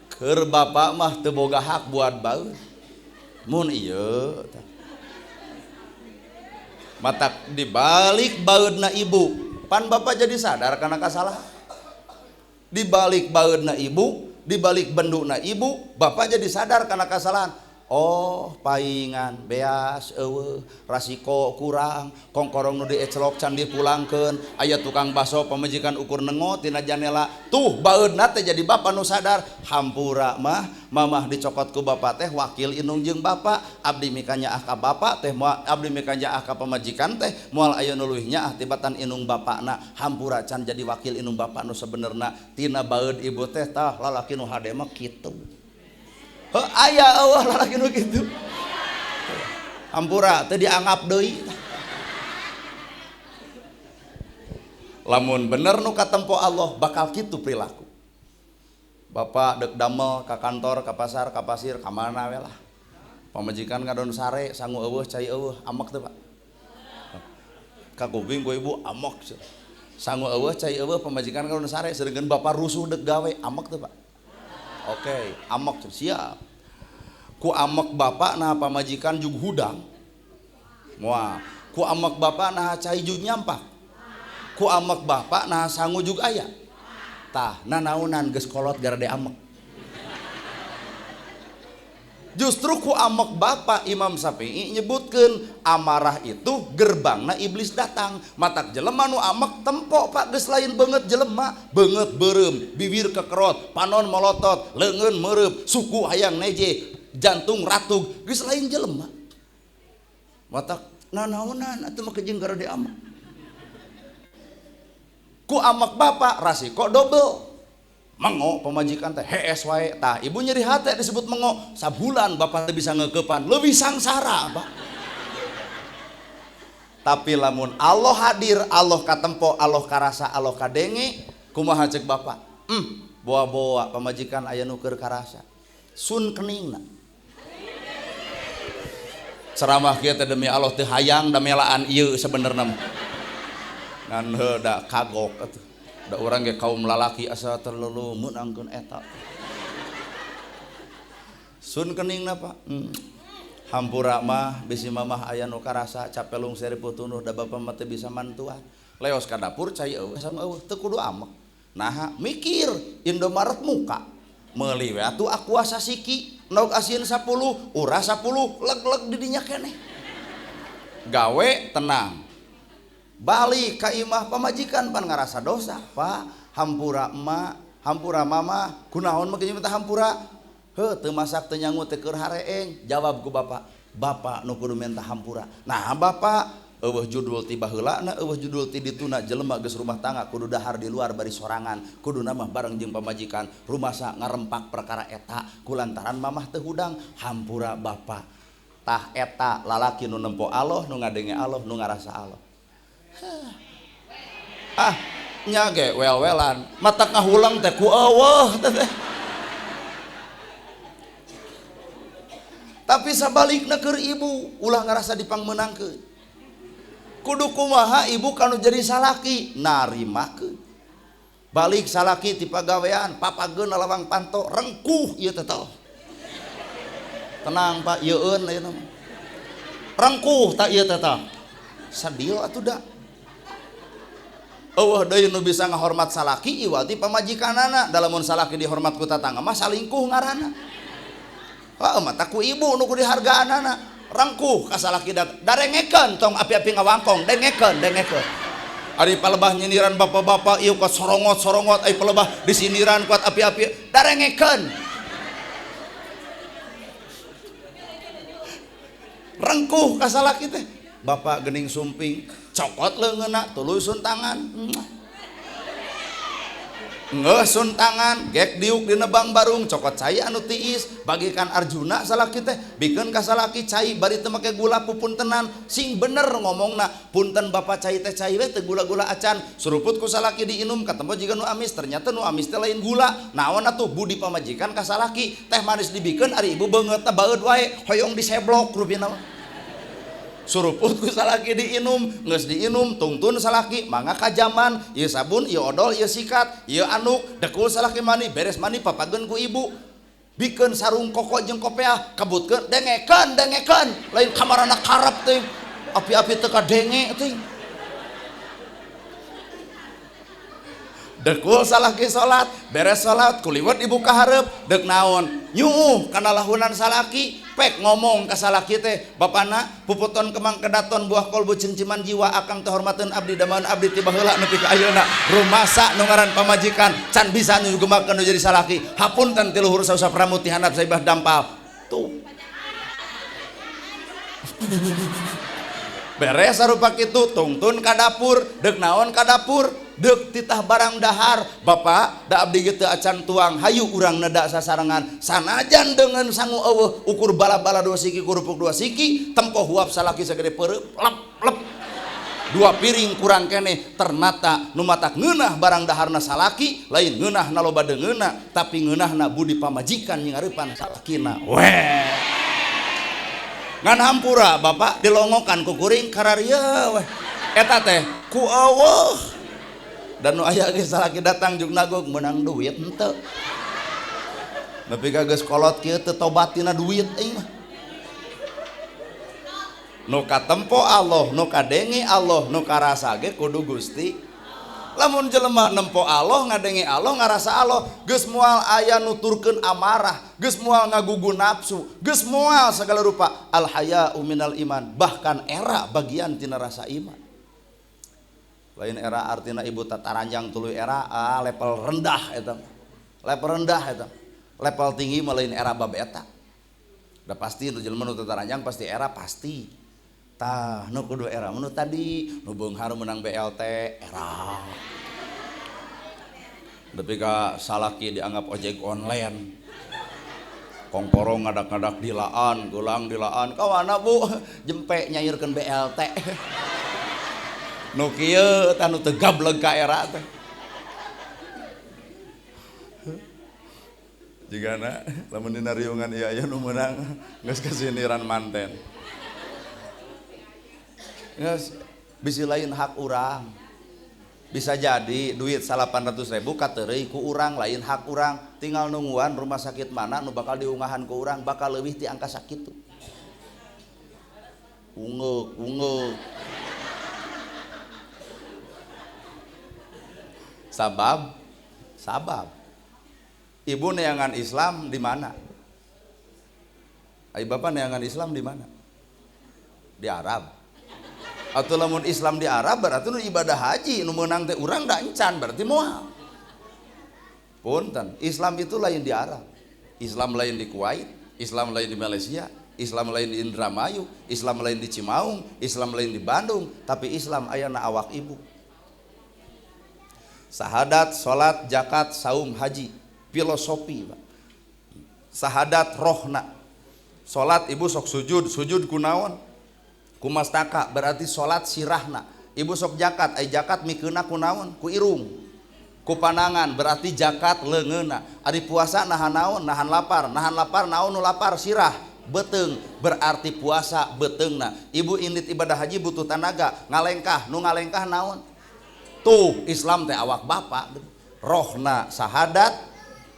Keur bapak mah teu boga hak buat baeud. Mun ieu matak dibalik baeudna ibu, pan bapak jadi sadar kana kasalahan. Dibalik baeudna ibu, dibalik benduna ibu, bapak jadi sadar kana kasalahan. Oh, paingan beas eueuh, rasiko kurang, kongkorong nu dieclok can dipulangkeun, aya tukang baso pamajikan ukur nengo tina janela. Tuh baeudna teh jadi bapak nu sadar, hampura mah mamah dicokot ku bapak teh wakil indung jeung bapak, abdi mikanyaah ka bapak teh moal abdi mikanyaah ka pamajikan teh moal aya nu leuwih nyaah tibatan indung bapakna, hampura can jadi wakil indung bapak nu sebenerna. Tina baeud ibu teh tah lalaki nu hade mah kitu. Heuh aya eueuh lalaki nu kitu. Hampura teu dianggap deui. Lamun bener nu katempo Allah bakal kitu perilaku. Bapak dek damel ka kantor, ka pasar, ka pasir, ka mana we lah. Pamajikan ngadon sare, sangu eueuh, cai eueuh, amek teu Pak? Ka kuping ku ibu amek. Sangu eueuh, cai eueuh, pamajikan ngadon sare, sedengkeun bapak rusuh dek gawe, amek teu Pak? Oke, amek siap. Ku amek bapak nah pamajikan jug hudang. Moal. Ku amek bapak nah cai jug nyampak. Ku amek bapak nah sangu jug aya. Tah, nanaonan geus kolot gara de amek. Justru ku amek bapak Imam Syafi'i nyebutkeun amarah itu gerbangna iblis datang. Matak jelema nu amek tempo Pak geus lain beungeut jelema, beungeut beureum, bibir kekerot, panon molotot, leungeun meureub, suku hayang neje, jantung ratug, geus lain jelema. Matak nanaonan atuh mah jeung gara de amek. Ku amek bapak rasiko dobel. Mengo pemajikan teh hees wae. Tah ibu nyeri hate disebut mengo. Sabulan bapak teh bisa ngeukepan, leuwih sangsara Pak. Tapi lamun Allah hadir, Allah katempo, Allah karasa, Allah kadenge, kumaha ceuk bapak? Boa-boa pemajikan aya nu keur karasa. Sun keningna. Ceramah kieu teh demi Allah teu hayang da melaan ieu sabenerna mah. Ngan heuh da kagok atuh. Da urang ge kaum lalaki asa terlalu meunangkeun eta. Sun keningna Pak. Hampura mah bisi mamah aya nu karasa capelung seribu tunuh da bapa mah teu bisa mantuan. Leos ka dapur cai eueuh sama eueuh teu kudu amek. Naha mikir Indomaret muka. Meuli we atuh aqua sasiki, endog asin 10, urah 10, leg-leg di dinya keneh. Gawe tenang. Balik ka imah pamajikan pan ngarasa dosa, Pak. Hampura emak, hampura mama, kunaon mah geus minta hampura. Heuh, teu masak teu nyangu teu keur hareeng. Jawab ku bapak, bapak nu kudu minta hampura. Nah, bapak eueuh judul ti baheulana, eueuh judul ti dituna jelema geus rumah tangga kudu dahar di luar bari sorangan, kuduna mah bareng jeung pamajikan. Rumasa ngarempak perkara eta kulantaran mamah teu hudang, hampura bapak. Tah eta lalaki nu nempo Allah, nu ngadenge Allah, nu ngarasa Allah. Ah, nya ge wel-welan, mata ngahulang teh ku eueuh teh. Tapi sabalikna keur ibu ulah ngarasa dipangmeunangkeun. Kudu kumaha ibu kanu jadi salaki narimakeun. Balik salaki ti pagawean, papageun lawang panto, rengkuh ieu teh tah. Tenang Pak, yeueun ayeuna mah. Rengkuh tak ieu teh tah. Sadil atuh da. Eueuh deui nu bisa ngahormat salaki iwal ti pamajikanana. Da lamun salaki dihormat ku tatangga mah salingkuh ngaranna. Heuh mata ku ibu nu kudu dihargaanana. Rengkuh ka salaki darengekeun tong api-api ngawangkong, dengekeun, dengekeun. Ari palebah nyindiran bapak-bapak ieu kuat sorongot-sorongot, ai palebah disindiran kuat api-api, darengekeun. Rengkuh ka salaki teh. Bapak gening sumping, cokot leungeunna tuluy sun tangan. Ngeuh sun tangan, gek diuk di nebang barung, cokot cai anu tiis, bagikan Arjuna salaki teh, bikeun ka salaki cai bari teu make gula pupuntenan, sing bener ngomongna, punten bapak cai teh cai we teu gula-gula acan, suruput ku salaki diinum katempo jiga nu amis, ternyata nu amis teh lain gula, naon atuh budi pamajikan ka salaki, teh manis dibikeun ari ibu beungeutna baeud wae, hoyong diseblok rupina mah. Suruput ku salaki diinum, geus diinum tungtun salaki mangga kajaman, ieu sabun, ieu odol, ieu sikat, ieu anduk, dekul salaki mani, beres mani papageun ku ibu. Bikeun sarung koko jeung kopeah, kebutkeun, dengekeun, dengekeun, lain kamarana karep teh. Api-api teu kadenge teh. Dekul salaki salat, beres salat kuliwet ibu ka hareup, deuk naon? Nyuuh kana lahunan salaki, pek ngomong ka salaki teh, bapana puputon kemang kedaton buah kolbu cengciman jiwa akang teh hormateun abdi damaeun abdi ti baheula nepi ka ayeuna. Rumasa nu ngaran pamajikan can bisa nu gemakeun nu jadi salaki. Hapunten ti luhur sausap rambut ti handap saibah dampal. Tuh. Beres sarupa kitu tungtun ka dapur, deuk naon ka dapur? Deuk titah barang dahar, bapak da abdi ge teu acan tuang, hayu urang neda sasarengan. Sanajan dengan sangu eueuh ukur bala-bala dua siki kurupuk dua siki, tempo huap salaki sagede peureup lep lep. Dua piring kurang keneh, ternyata nu matak ngeunah barang daharna salaki, lain ngeunah na loba deungeunna, tapi ngeunahna budi pamajikan nyingareupan salakina. Weh. Ngan hampura bapak dilongokan ku kuring kararieu weh. Eta teh ku eueuh. Dan nu aya ge salaki datang jeung nagog meunang duit henteu. Nepi ka geus kolot kieu teu tobat tina duit aing mah. Nu katempo Allah, nu kadenge Allah, nu karasa ge kudu Gusti. Lamun jelema nempo Allah, ngadenge Allah, ngarasa Allah, geus moal aya nuturkeun amarah, geus moal ngagugu nafsu, geus moal segala rupa. Al haya'u minal iman, bahkan era bagian tina rasa iman. Lain era artina ibu tataranjang tuluy era level rendah eta. Level rendah eta. Level tinggi mah lain era bab eta. Da pasti nu jelema nu tataranjang pasti era pasti. Tah nu kudu era nu tadi nu beunghar menang BLT era. Nepi ka salaki dianggap ojek online. Kongkorong ngadak-ngadak dilaan, gulang dilaan. Kawana Bu jempe nyairkeun BLT. Nu kieu tah nu teu gableg ka era teh. Jigana lamun dina riungan ieu aya nu meunang geus kasiniran manten. Geus bisi lain hak urang. Bisa jadi duit 800.000 kateureuy ku urang lain hak urang, tinggal nungguan rumah sakit mana nu bakal diungahan ku urang bakal leuwih ti angka sakitu. Ungeuk ungeuk. Sabab, sabab. Ibu neangan Islam di mana? Ai bapak neangan Islam di mana? Di Arab. Atau lamun Islam di Arab berarti nu ibadah haji nu meunang teh urang da encan berarti moal. Punten, Islam itu lain di Arab. Islam lain di Kuwait, Islam lain di Malaysia, Islam lain di Indramayu, Islam lain di Cimaung, Islam lain di Bandung, tapi Islam ayana awak ibu. Sahadat, salat, zakat, saum, haji, filosofi Pak. Sahadat rohna. Salat ibu sok sujud, sujud kunaon? Kumastaka berarti salat sirahna. Ibu sok zakat, ai zakat mikeuna kunaon? Ku irung. Ku panangan berarti zakat leungeunna. Ari puasa nahan naon? Nahan lapar, nahan lapar naon nu lapar sirah. Beteng berarti puasa beteungna. Ibu indit ibadah haji butuh tanaga, ngalengkah, nu ngalengkah naon? Tuh Islam teh awak bapak rohna sahadat,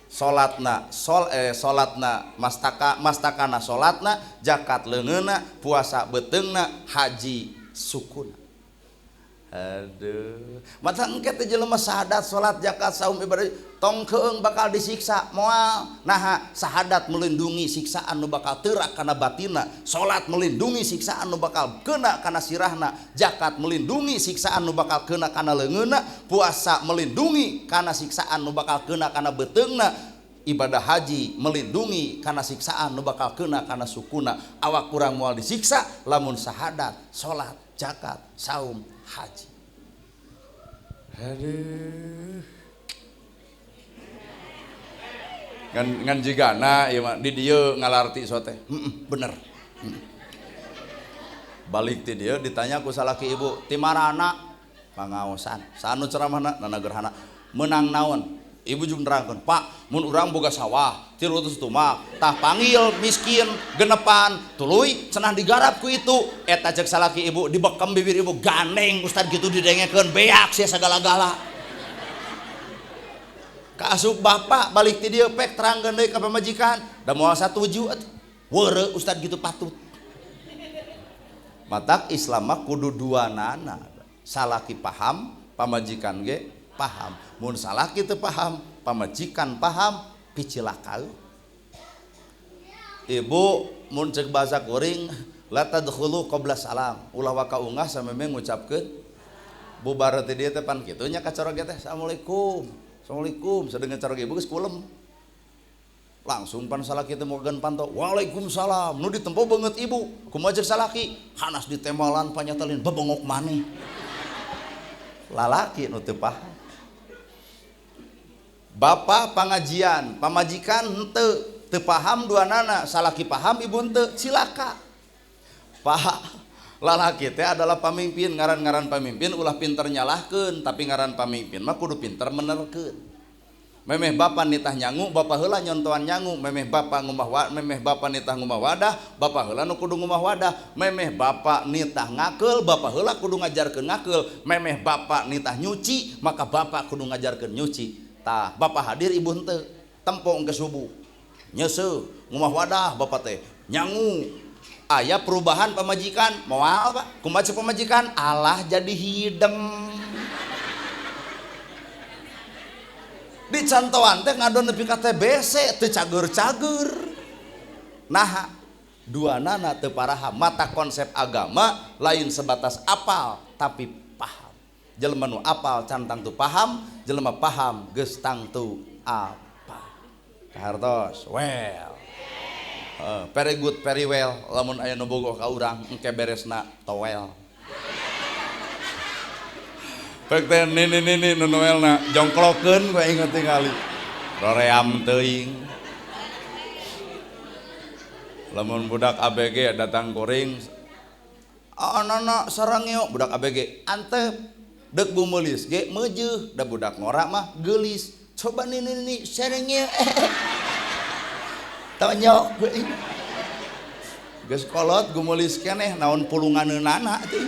salatna salatna mastaka, mastakana salatna, zakat leungeunna, puasa beteungna, haji sukuna. Aduh, mata engke teh jelema sahadat, salat, zakat, saum, ibadah tong keung bakal disiksa moal. Naha sahadat melindungi siksaan nu bakal teurak kana batinna, salat melindungi siksaan nu bakal kena kana sirahna, zakat melindungi siksaan nu bakal kena kana leungeunna, puasa melindungi kana siksaan nu bakal kena kana beuteungna, ibadah haji melindungi kana siksaan nu bakal kena kana sukuna. Awak kurang moal disiksa lamun sahadat, salat, zakat, saum, haji. Aduh. Ngan jigana ieu mah di dieu ngalarti sote. Bener. Balik ti dieu ditanya ku salaki ibu, "Ti marana?" Pangaosan. Sanu ceramahna nana gerhana. Menang naon? Ibu jeung nerangkeun, "Pak, mun urang boga sawah, 300 tumak, tah panggil miskin genepan, tuluy cenah digarap ku itu." Eta cek salaki ibu dibekem bibir ibu, gandeng ustad gitu didengekeun beak sia sagala-gala. Kaasup bapak balik ti dieu pek terangkeun deui ka pamajikan, da moal satuju atuh. Weureu ustad gitu patut. Matak Islam mah kudu duanana. Salaki paham, pamajikan ge paham. Mun salaki teu paham, pamajikan paham, picilaka. Ibu mun cek bahasa kuring la tadkhulu qabla salam, ulah waka ungah sameme ngucapkeun bubar teh dieu teh pan kitu nya kacaroge teh assalamualaikum. Assalamualaikum sadengeun caroge ibu geus kulem. Langsung pan salaki teh moga panto waalaikumsalam nu ditempo beungeut ibu kumaha cek salaki hanas ditembalan panyatelin bebengok maneh. Lalaki nu teu paham. Bapak pangajian, pamajikan henteu, teu paham duanana, salaki paham ibu henteu, cilaka. Pak, lalaki teh adalah pamimpin, ngaran-ngaran pamimpin ulah pinter nyalahkeun, tapi ngaran pamimpin mah kudu pinter menerkeun. Memeh bapa nitah nyangu, bapa heula nyontoan nyangu, memeh bapa ngumah memeh bapa nitah ngumah wadah, bapa heula nu kudu ngumah wadah, memeh bapa nitah ngakeul, bapa heula kudu ngajarkeun ngakeul, memeh bapa nitah nyuci, maka bapa kudu ngajarkeun nyuci. Tah, bapa hadir ibu henteu, tempo engke subuh. Nyeuseuh, ngumah wadah bapa teh, nyangu. Aya perubahan pamajikan, moal Pak. Kumaha cek pamajikan? Allah jadi hideng. Dicantoan teh ngadon nepi ka TBC teu cager-cager. Nah, duanana teu paraham. Mata konsep agama lain sebatas apal tapi paham. Jelema nu apal can tangtu paham, jelema paham geus tangtu apa. Kahartos, well. Very good, very well. Lamun aya nu bogoh ka urang engke beresna towel. Pek teh nini nu noelna jongklokeun ku aing tingali. Roream teuing. Lamun budak ABG datang kuring, "Anak sarangeo budak ABG antep deuk bumeulis ge meujeuh, da budak ngora mah geulis. Coba nini sarangeo." Tonyok ku aing. Geus kolot gumeulis keneh naon pulunganeunana teh.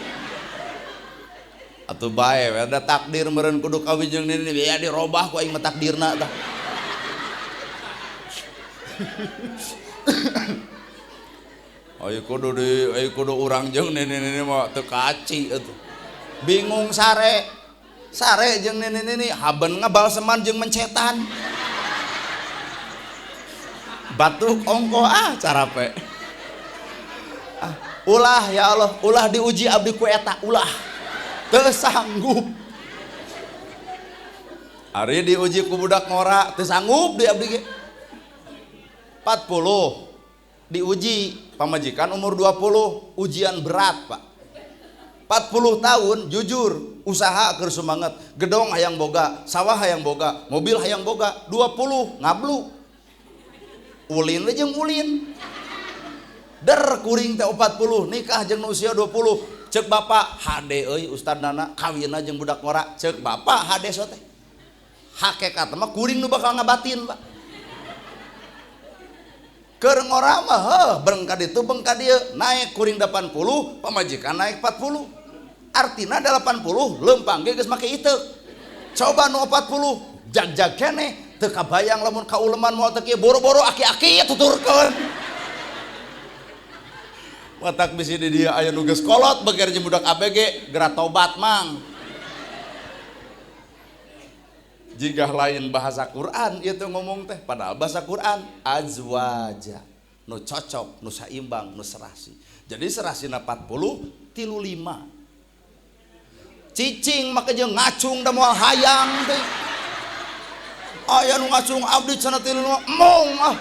Atuh bae we da takdir meureun kudu kawin jeung nini ya dirobah ku aing mah takdirna tah. Ayo kudu di ayo kudu urang jeung nini-nini mah teu kaci atuh. Bingung sare. Sare jeung nini-nini haben ngabalseman jeung mencetan. Batuk ongko ah carape. Ah, ulah ya Allah, ulah diuji abdi ku eta, ulah. Teu sanggup. Ari diuji ku budak ngora, teu sanggup di abdi ge. 40 diuji pamajikan umur 20, ujian berat, Pak. 40 tahun jujur usaha keur sumanget, gedong hayang boga, sawah hayang boga, mobil hayang boga, 20 ngablu. Ulin we jeung ulin. Der kuring teh 40, nikah jeung usia 20. Cek bapak hade euy ustad nana kawinna jeung budak ngora, cek bapak hade so teh. Hakikat mah kuring nu bakal ngabatin, Pak. Keur ngora mah heuh bengka ditu bengka dieu, naik kuring 80, pamajikan naik 40. Artina 80 leumpang ge geus make iteuk. Coba nu 40 jag-jag keneh teu kabayang lamun kauleman moal teu kieu boro-boro aki-aki tuturkeun. Watak bisi di dia aya nu geus kolot beger jeung budak ABG geura tobat mang. Jika lain bahasa Quran ieu teh ngomong teh padahal bahasa Quran azwaja nu cocok nu saimbang nu serasi. Jadi serasina 40 35. Cicing make jeung ngacung da moal hayang teh. Aya nu ngacung abdi cenah 35 emong ah.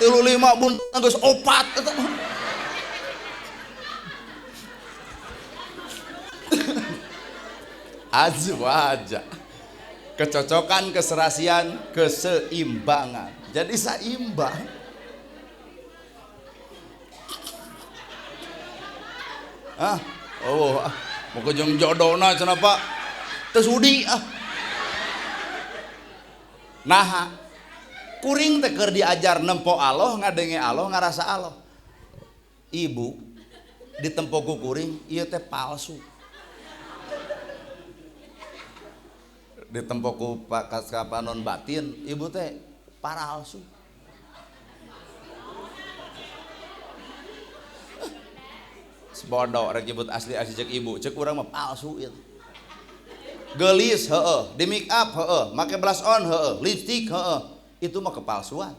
35 buntutna geus opat eta mah. Azwaja. Kecocokan, keserasian, keseimbangan. Jadi saimbang. Ah, oh, ah, mau kejeng jodona cenah Pak. Teu sudi ah. Nah, kuring teh keur diajar nempo Allah, ngadenge Allah, ngarasa Allah. Ibu ditempo ku kuring ieu teh palsu. Ditempo ku kapanon batin, ibu teh palsu. Bodoh rek nyebut asli asli cek ibu, cek urang mah palsu ieu. Gelis heeh, di make up heeh, make blush on heeh, lipstick heeh. Itu mah kepalsuan.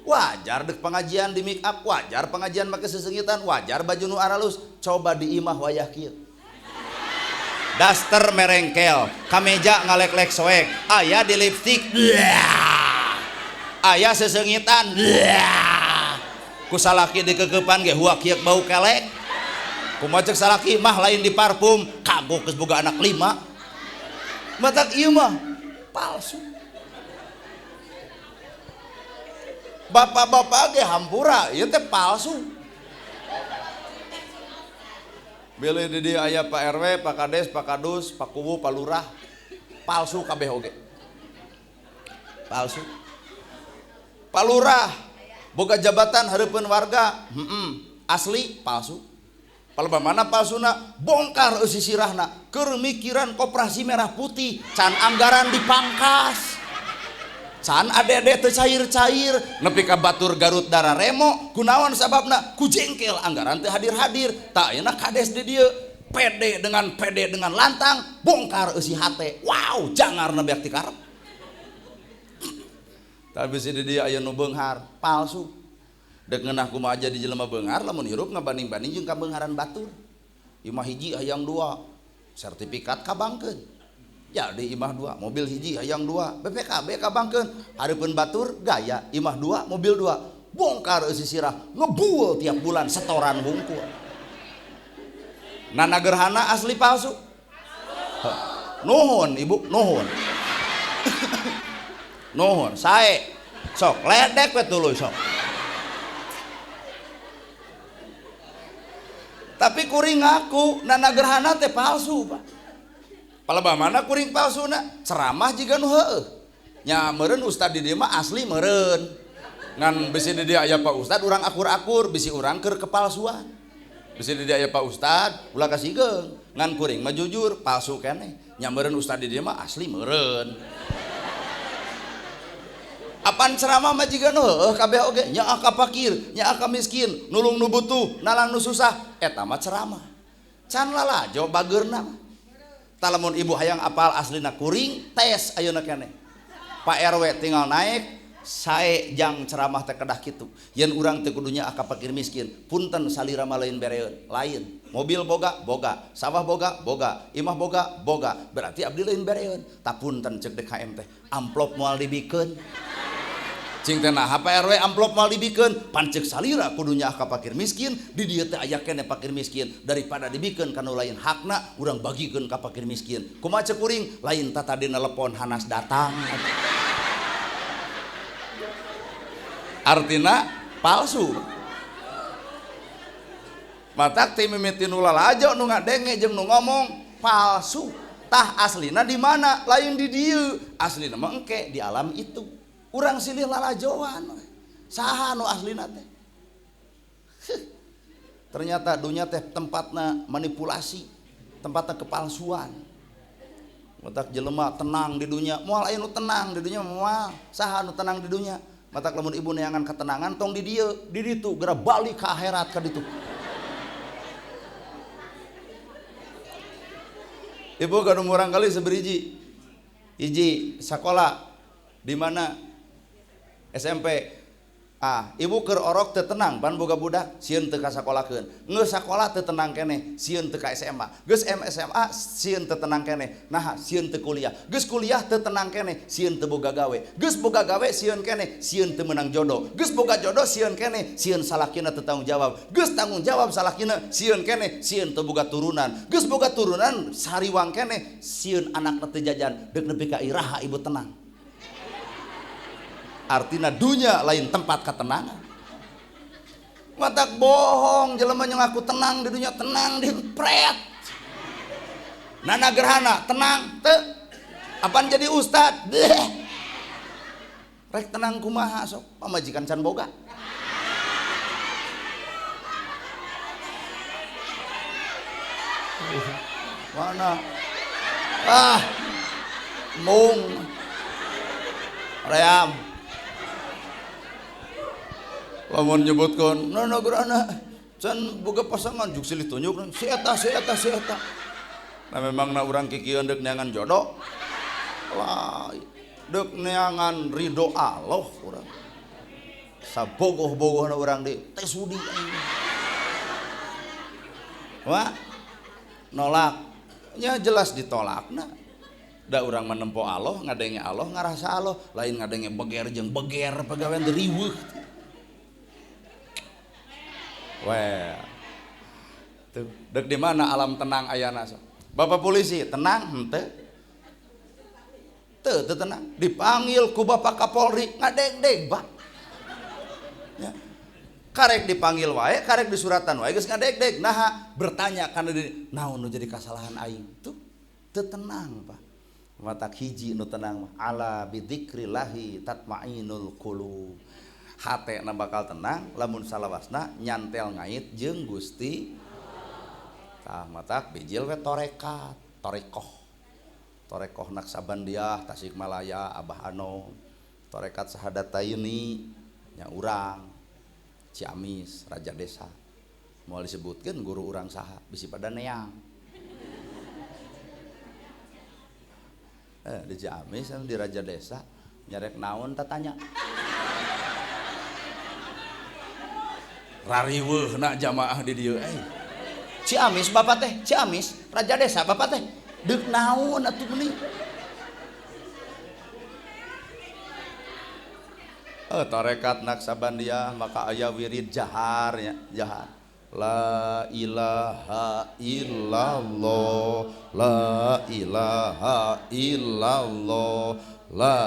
Wajar dek pengajian di make up, wajar pengajian make sesengitan, wajar baju nu aralus. Coba di imah wayah kieu. Daster merengkel, kameja ngalek-lek soek, aya di lipstick, aya sesengitan, ku salaki dikekepan ge huak hiek bau kelek. Kumaha cek salaki mah lain di parfum, kagok geus boga anak 5. Matak ieu mah palsu. Bapak-bapak ge hampura, ieu teh palsu. Bilih di dieu aya Pak RW, Pak Kades, Pak Kadus, Pak Kuwu, Pak Lurah, palsu kabeh oge. Palsu. Pak Lurah boga jabatan hareupeun warga, asli palsu. Palebah mana palsuna? Bongkar eusi sirahna, keur mikiran koperasi merah putih, can anggaran dipangkas. Can ADD teu cair-cair, nepi ka batur Garut dararemo, kunaon sababna? Ku jengkel anggaran teu hadir-hadir. Tah ayeuna kades di dieu pede dengan lantang, bongkar eusi hate. Wow, jangarna beak ti karep. Tapi si di dieu aya nu beunghar, palsu. Dek ngeunah kumaha jadi jelema beunghar lamun hirup ngabanding-banding jeung kabeungharan batur. Imah hiji hayang 2, sertifikat kabangkeun. Jadi imah 2, mobil hiji hayang 2, BPKB kabangkeun, hareupeun batur gaya imah 2, mobil 2, bongkar eusi sirah, ngebul tiap bulan setoran hungkul. Nana gerhana asli palsu? Nuhun ibu, nuhun. Nuhun, sae. Sok ledek we tuluy sok. Tapi kuring ngaku nana gerhana teh palsu, Pak. Palebah mana kuring palsuna? Ceramah jiga nu heueuh. Nya meureun ustad di dieu mah asli meureun. Ngan bisi di dieu aya Pak Ustad urang akur-akur, bisi urang keur kepalsuan. Bisi di dieu aya Pak Ustad ulah kasigeung. Ngan kuring mah jujur palsu keneh. Nya meureun ustad di dieu mah asli meureun. Apan ceramah mah jiga nu heueuh kabeh oge, nyaah ka fakir, nyaah ka miskin, nulung nu butuh, nalang nu susah, eta mah ceramah. Can lalajo bageurna mah. Lamun ibu hayang apal aslina kuring tes ayeuna keneh. Pak RW tinggal naik sae jang ceramah teh kedah kitu. Yen urang teh kudunya ka fakir miskin, punten salira mah lain bereun, lain. Mobil boga, boga, sawah boga, boga, imah boga, boga. Berarti abdi lain bereun. Ta punten cek DKM teh, amplop moal dibikeun. Cing teh naha Pak RW amplop moal dibikeun, pan ceuk salira kudunya ka fakir miskin, di dieu teh aya keneh fakir miskin, daripada dibikeun ka nu lain hakna urang bagikeun ka fakir miskin. Kumaha ceuk kuring? Lain tatadi nelepon hanas datang. Artina palsu. Matak ti mimiti nu lalajo nu ngadenge jeung nu ngomong palsu. Tah aslina di mana? Lain di dieu. Aslina mah engke di alam itu. Urang silih lalajoan. Saha nu aslina teh? Ternyata dunia teh tempatna manipulasi, tempatna kepalsuan. Matak jelema tenang di dunia, moal aya nu tenang di dunia moal. Saha nu tenang di dunia? Matak lamun ibu neangan ketenangan tong di dieu, di ditu geura balik ka akhirat ka ditu. Ibu gaduh murang kali seberiji. Hiji sakola di mana? SMP. Ah, ibu keur orok teu tenang pan boga budak sieun teu ka sakolakeun. Geus sakola teu tenang keneh, sieun teu ka SMA. Geus SMA sieun teu tenang keneh. Naha sieun teu kuliah. Geus kuliah teu tenang keneh, sieun teu boga gawe. Geus boga gawe sieun keneh, sieun teu meunang jodoh. Geus boga jodoh sieun keneh, sieun salakina teu tanggung jawab. Geus tanggung jawab salakina sieun keneh, sieun teu boga turunan. Geus boga turunan sariwang keneh, sieun anakna teu jajan. Deuk nepi ka iraha ibu tenang. Artinya dunia lain tempat ketenangan. Matak bohong jelema yang ngaku tenang di dunia, tenang di pret. Nana gerhana tenang teu. Apaan jadi ustad? Deh. Rek tenang kumaha sok pamajikan can boga. Mana? Ah. Mung. Ream. Lamun nyebutkeun nana gerhana can boga pasangan juk silih tunjuk si eta si eta si eta. Nah memang na urang kikieuan deuk neangan jodoh. Lah deuk neangan ridho Allah urang. Sabogoh-bogohna urang di teh sudi aing. Wah, nolak. Nya jelas ditolakna. Da urang menempo Allah, ngadenge Allah, ngarasa Allah, lain ngadenge beger jeung beger pagawean teu riweuh. Well. Tuh, deuk di mana alam tenang ayana sok. Bapak polisi tenang henteu. Teu teu tenang, dipanggil ku Bapak Kapolri ngadegdeg, Pak. Ya. Karek dipanggil wae, karek disuratan wae geus ngadegdeg. Naha bertanya kana diri, naon nu jadi kasalahan aing? Tuh, teu tenang, Pak. Matak hiji nu tenang mah ala bidzikrillahi tatmainul qulub. Hatena bakal tenang lamun salawasna nyantel ngait jeung Gusti. Tah matak bijil we torekat, torekoh. Torekoh Naksabandiah, Tasikmalaya, Abah Ano. Torekat Sahadataini nya urang Ciamis, Raja Desa. Moal disebutkeun guru urang saha, bisi pada neang. Di Ciamis di Raja Desa nyarek naon tatanya. Rariweuhna jamaah di dieu euy. Ciamis bapak teh, Ciamis, Raja Desa bapak teh. Deuk naon atuh meuni. Tarekat Naksabandiah maka aya wirid jahar nya, jahar. La ilaha illallah, la ilaha illallah, la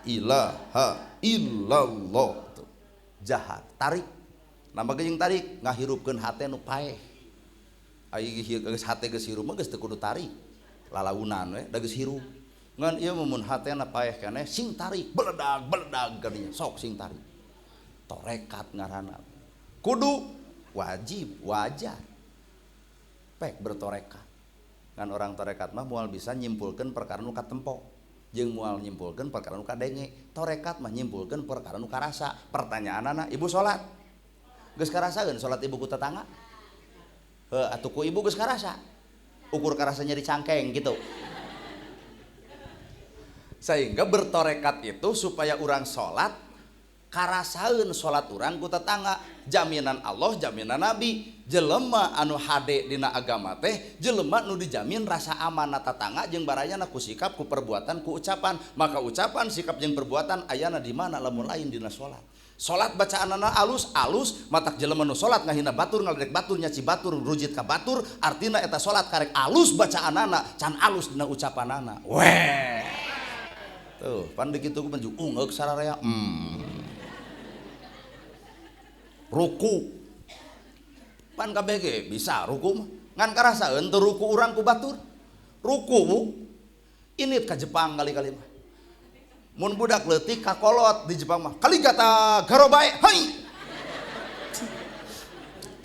ilaha illallah. Tuh. Jahar, tarik. Nambah jeung tarik ngahirupkeun hate nu paeh. Ai geus hate geus hirup mah geus teu kudu tarik. Lalaunan we da geus hirup. Ngan ieu mun hatena paeh keneh sing tarik, beledag-beledag kadinya sok sing tarik. Torekat ngaranna. Kudu wajib, wajar. Pek bertorekat. Ngan orang torekat mah moal bisa nyimpulkeun perkara nu katempo. Jeung moal nyimpulkeun perkara nu kadenge. Torekat mah nyimpulkeun perkara nu karasa. Pertanyaanana, ibu salat. Geus karasaeun salat ibu ku tetangga? Heuh, atuh ku ibu geus karasa. Ukur karasa nyeri cangkeng gitu. Sehingga bertorekat itu supaya urang salat karasaeun salat urang ku tetangga. Jaminan Allah, jaminan Nabi. Jelema anu hade dina agama teh jelema nu dijamin rasa amanah tetangga jeung barayana ku sikap, ku perbuatan, ku ucapan. Maka ucapan, sikap jeung perbuatan ayana di mana lamun lain dina salat. Salat bacaanana alus-alus, matak jelema nu salat ngahina batur, ngaledek batur, nyaci batur, rujit ka batur, artina eta salat karek alus bacaanana, can alus dina ucapanana. Weh. Tuh, pan dikitu ku menju ungeuk sararea. Ruku. Pan kabeh ge bisa ruku mah. Ngan karasaeun teu ruku urang ku batur. Ruku Bu. Init ka Jepang kali-kali mah. Mun budak leutik kakolot di Jepang mah kaligata garobae hai.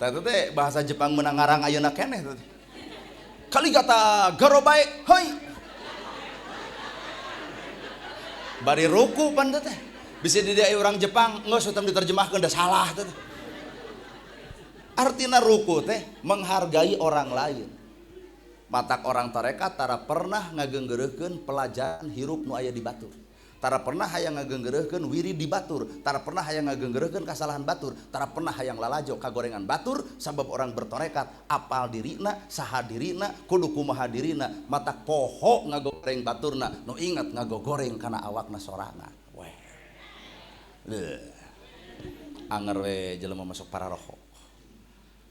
Tah teh bahasa Jepang meunang ngarang ayeuna keneh teh. Kaligata garobae hai. Bari ruku pan teh. Bisa di dieu urang Jepang geus teu diterjemahkeun da salah teh. Artina ruku teh menghargai orang lain. Matak orang tarekat tara pernah ngagenggereukeun pelajaran hirup nu aya di batur. Tara pernah hayang ngagenggereukeun wirid di batur, tara pernah hayang ngagenggereukeun kasalahan batur, tara pernah hayang lalajo kagorengan batur, sabab orang bertorekat apal dirina, saha dirina, kudu kumaha dirina, matak poho ngagoreng baturna, nu ingat ngagogoreng kana awakna sorangan. Weh. Leuh. Anger we jelema masuk pararoho.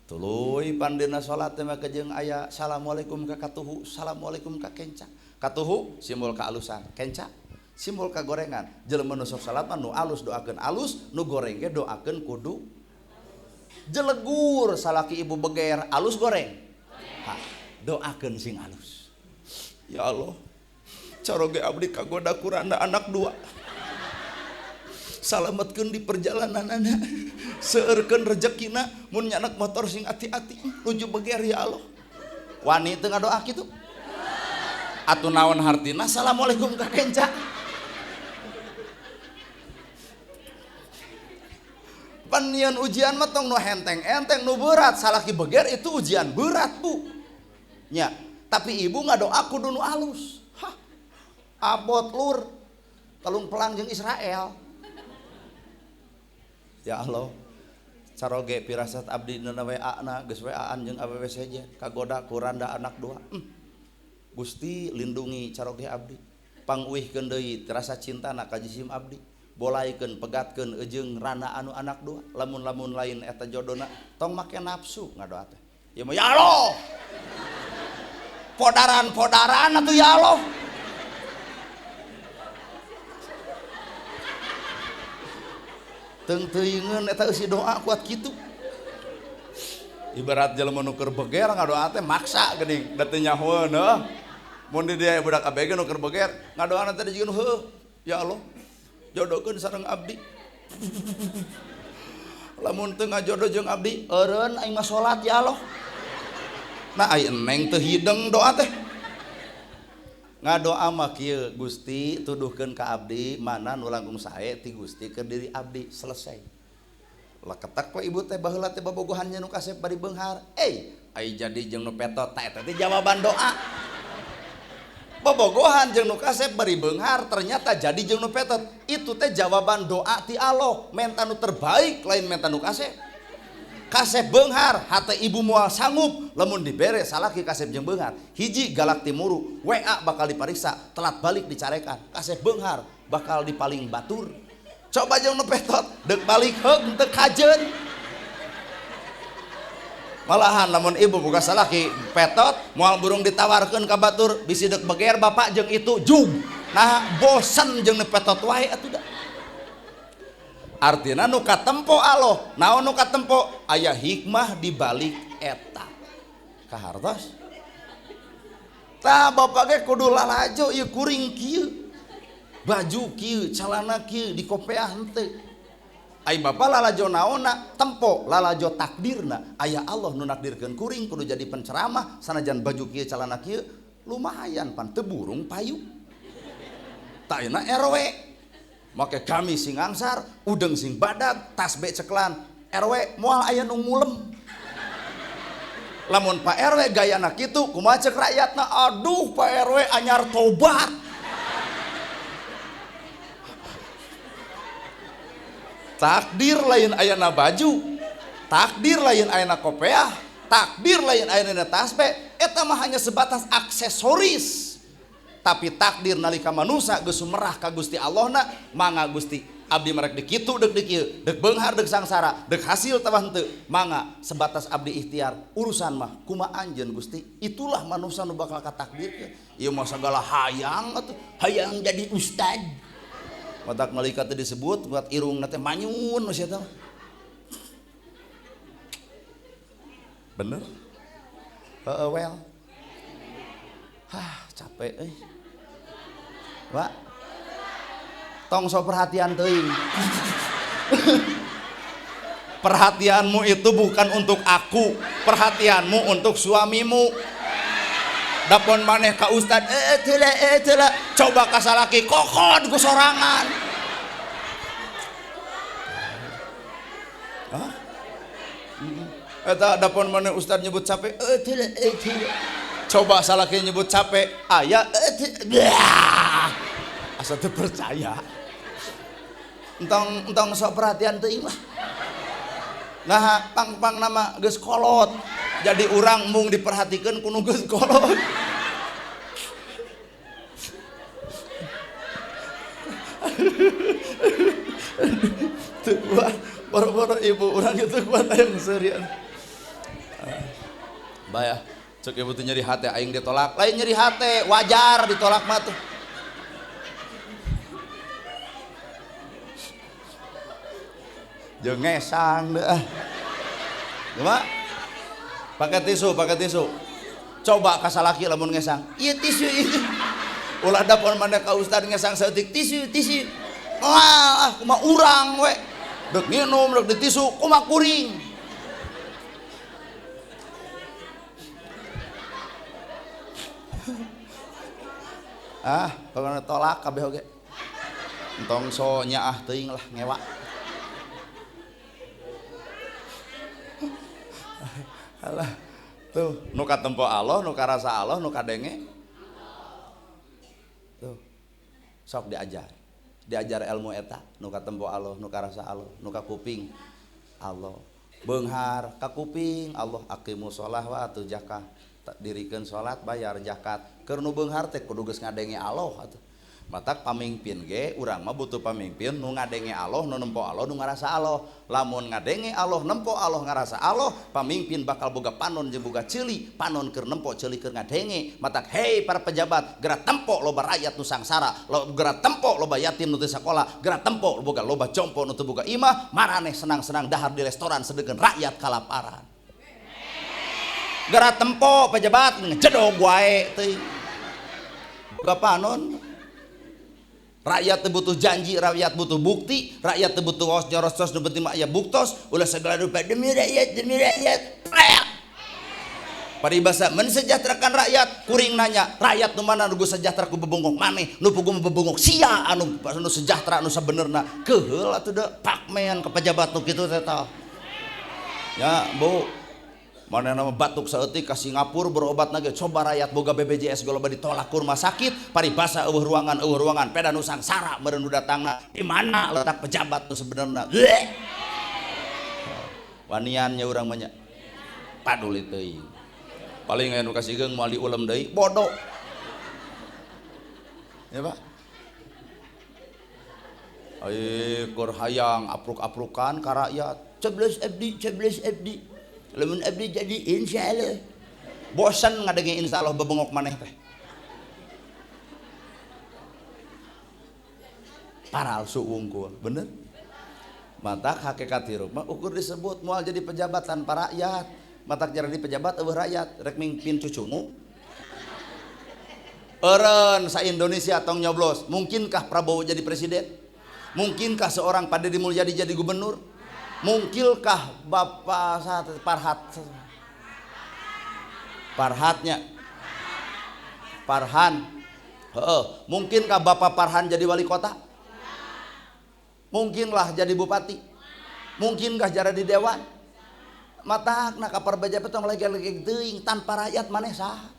Tuluy pandina salat teh mah jeung aya assalamualaikum ka katuhu, assalamualaikum ka kenca. Katuhu simbol kaalusan, kenca simbol kagorengan. Jelema nu sok salat mah nu alus doakeun alus, nu goreng ge doakeun kudu jelegur. Salaki ibu beger alus goreng. Ha, doakeun sing alus. Ya Allah, caroge abdi kagoda kuranda anak dua. Salametkeun di perjalananana, seueurkeun rezekina, mun nyanak motor sing ati-ati nuju beger ya Allah. Wani teu ngadoa kitu? Atuh naon hartina assalamualaikum ka kenca. Panian ujian mah tong nu henteng-enteng nu berat, salaki beger itu ujian berat, Bu. Nya, Tapi ibu ngadoa kudu nu alus. Hah. Abot lur. Telung pelang jeung Israel. Ya Allah. Caroge pirasat abdi dina WA-na geus WA-an jeung awewe sejen kagoda ku randa anak dua. Gusti lindungi caroge abdi. Panguihkeun deui rasa cintana ka jisim abdi. Bolaikeun pegatkeun ejeung randa anu anak dua. Lamun-lamun lain eta jodona tong make nafsu ngadoa teh. Ya mah ya Allah. Podaran-podaran atuh ya Allah. Teung teuingeun eta eusi doa kuat kitu. Ibarat jelema nu keur beger ngadoa teh maksa geuning da teu nyahoeun heuh. Mun di dieu budak ABG nu keur beger ngadoana teh dijieun heuh. Ya Allah, jodohkeun sareng abdi. Lamun teu ngajodoh jeung abdi, eureun aing mah salat ya Allah. Nah ai eneng teu hideng doa teh. Ngadoa mah kieu, Gusti tuduhkeun ka abdi mana nu langkung sae ti Gusti keur diri abdi, selesai. Leketak we ibu teh baheula teh bobogohan nu kasep bari beunghar. Ai jadi jeung nu petot ta eta teh jawaban doa. Bobogohan jeung nu kasep bari beunghar ternyata jadi jeung nu petot. Itu teh jawaban doa ti Allah, menta nu terbaik lain menta nu kasep. Kasep beunghar hate ibu moal sanggup lamun dibere salaki kasep jeung beunghar. Hiji galak timuru, WA bakal dipariksa, telat balik dicarekan. Kasep beunghar bakal dipaling batur. Coba jeung nu petot deuk balik heug teu kajeun. Malahan lamun ibu boga salaki petot moal burung ditawarkeun ka batur bisi deuk beger bapak jeung itu jug. Nah bosen jeung nu petot wae atuh da. Artina nu katempo Allah, naon nu katempo aya hikmah di balik eta. Kahartos? Tah bapak ge kudu lalajo ieu kuring kieu. Baju kieu, calana kieu dikopeah henteu. Ai bapak lalajo naonna, tempo lalajo takdirna. Aya Allah nu nakdirkeun kuring kudu jadi penceramah sanajan baju kieu calana kieu lumayan pan teu burung payu. Tah ayeuna RW make gamis sing angsar, udeng sing badag, tasbih ceklan, RW moal aya nu ngulem. Lamun Pak RW gayana kitu, kumaha ceuk rakyatna? Aduh Pak RW anyar tobat. Takdir lain ayana baju, takdir lain ayana kopeah, takdir lain ayana tasbih, eta mah hanya sebatas aksesoris. Tapi takdir nalika manusa geus sumerah ka Gusti Allahna, mangga Gusti abdi merek dikitu deuk dikieu, deuk beunghar deuk sangsara, deuk hasil tawah henteu, mangga sebatas abdi ikhtiar, urusan mah kumaha anjeun Gusti. Itulah manusa nu bakal katakdirkeun. Ieu mah sagala hayang atuh, hayang jadi ustad. Matak nalika teh disebut buat irungna teh manyun sia teh. Bener? Heeh well. Hah, capek euy. Pak, tong sok perhatian teuing. Perhatianmu itu bukan untuk aku, perhatianmu untuk suamimu. Dapon maneh ka ustad, teu coba ka salaki kokod ku sorangan. Hah? Eta dapon maneh ustad nyebut capek, teu. Coba salaki nyebut capek, aya asa teu percaya. Entong entong sok perhatian teuing lah. Nah, pang-pang nama geus kolot. Jadi urang mung diperhatikeun ku nu geus kolot. Teu kuat, boro-boro ibu urang teu kuat aya seurian. Bayah. Cek ibu tuh nyeri hati, aing ditolak. Lain nyeri hati, wajar ditolak mah tuh. Jeung ngesang deh. Gimana? Pakai tisu, pakai tisu. Coba ka salaki lamun ngesang. Ieu tisu ieu. Ulah dapon mana ka ustad ngesang saeutik tisu, tisu. Wah, kumaha urang we. Deuk nginum, deuk ditisu, kumaha kuring. Ah, pokoknya tolak kabeh oge. Entong so nyaah teuing lah ngewa. Alah, Tuh, nu katempo Allah, nu karasa Allah, nu kadenge. Tuh. Sok diajar. Diajar ilmu eta, nu katempo Allah, nu karasa Allah, nu kakuping Allah. Beunghar kakuping Allah, aqimus shalah wa atu zakah. Dirikeun salat, bayar zakat. Keur nu beunghar teh kudu geus ngadenge Allah atuh. Matak pamimpin ge urang mah butuh pamimpin nu ngadenge Allah, nu nempo Allah, nu ngarasa Allah. Lamun ngadenge Allah, nempo Allah, ngarasa Allah, pamimpin bakal boga panon jeung boga ceuli, panon keur nempo, ceuli keur ngadenge. Matak hei para pejabat, geura tempo loba rakyat nu sangsara, geura tempo loba yatim nu teu sakola, geura tempo boga loba jompo nu teu boga imah, maraneh senang-senang dahar di restoran sedengkeun rakyat kalaparan. Geura tempo pejabat ngejedog wae teuing. Boga panon. Rakyat butuh janji, rakyat butuh bukti, rakyat butuh waos nyorostos nu penting mah aya buktos, ulah segala rupa demi rakyat, demi rakyat. Paribasa mensejahterakan rakyat, kuring nanya, rakyat nu mana nu sejahtera ku bebongok maneh, nu pugu bebongok sia anu anu sejahtera anu sabenerna. Keheul atuh da pakmen ka pejabat nu kitu teh tah. Ya, Bu. Manehna mah batuk saeutik ka Singapura berobat na ge coba rakyat boga BPJS loba ditolak ku rumah sakit, paribasa eueuh ruangan peda nu sangsara meureun nu datangna. Di mana letak pejabat nu sebenarna? Wanian nya urang mah nya. Paduli teuing. Paling aya nu kasigeung moal diulem deui, bodoh. Ya, Pak. Ai keur hayang apruk-aprukan ka rakyat. Coblos abdi, coblos abdi. Lamun abdi jadi insyaallah. Bosan ngadenge insyaallah bebengok maneh teh. Paralsu wungkul, bener? Matak hakikat hirup mah ukur disebut moal jadi pejabat tanpa rakyat. Matak jadi pejabat eueuh rakyat, rek mimpin cucumu. Eureun sa Indonesia tong nyoblos, mungkinkah Prabowo jadi presiden? Mungkinkah seorang Pak Deddy Mulyadi jadi gubernur? Mungkinkah Bapak Parhat Parhatnya Parhan heeh, mungkinkah Bapak Parhan jadi wali kota? Mungkinlah jadi bupati? Mungkinkah jadi di dewan? Matakna ka pejabat tong lagi-lagi teuing tanpa rakyat maneh saha?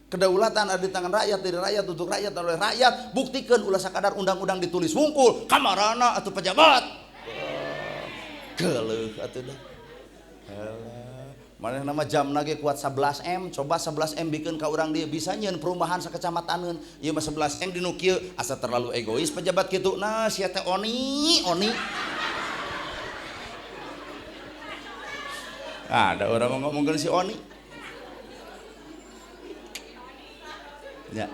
Kedaulatan ada di tangan rakyat, dari rakyat, untuk rakyat, oleh rakyat. Buktikeun ulah sakadar undang-undang ditulis wungkul kamarana atuh pejabat. Geuleuh atuh dah. Halah. Maneh nama jamna ge kuat 11 M, coba 11 M bikeun ka urang dieu bisa nyieun perumahan sakecamataneun. Ieu mah 11 M di nu kieu, asa terlalu egois pejabat kitu. Nah, sia teh oni, oni. Nah, ada orang ngomongkeun si Oni. Ya.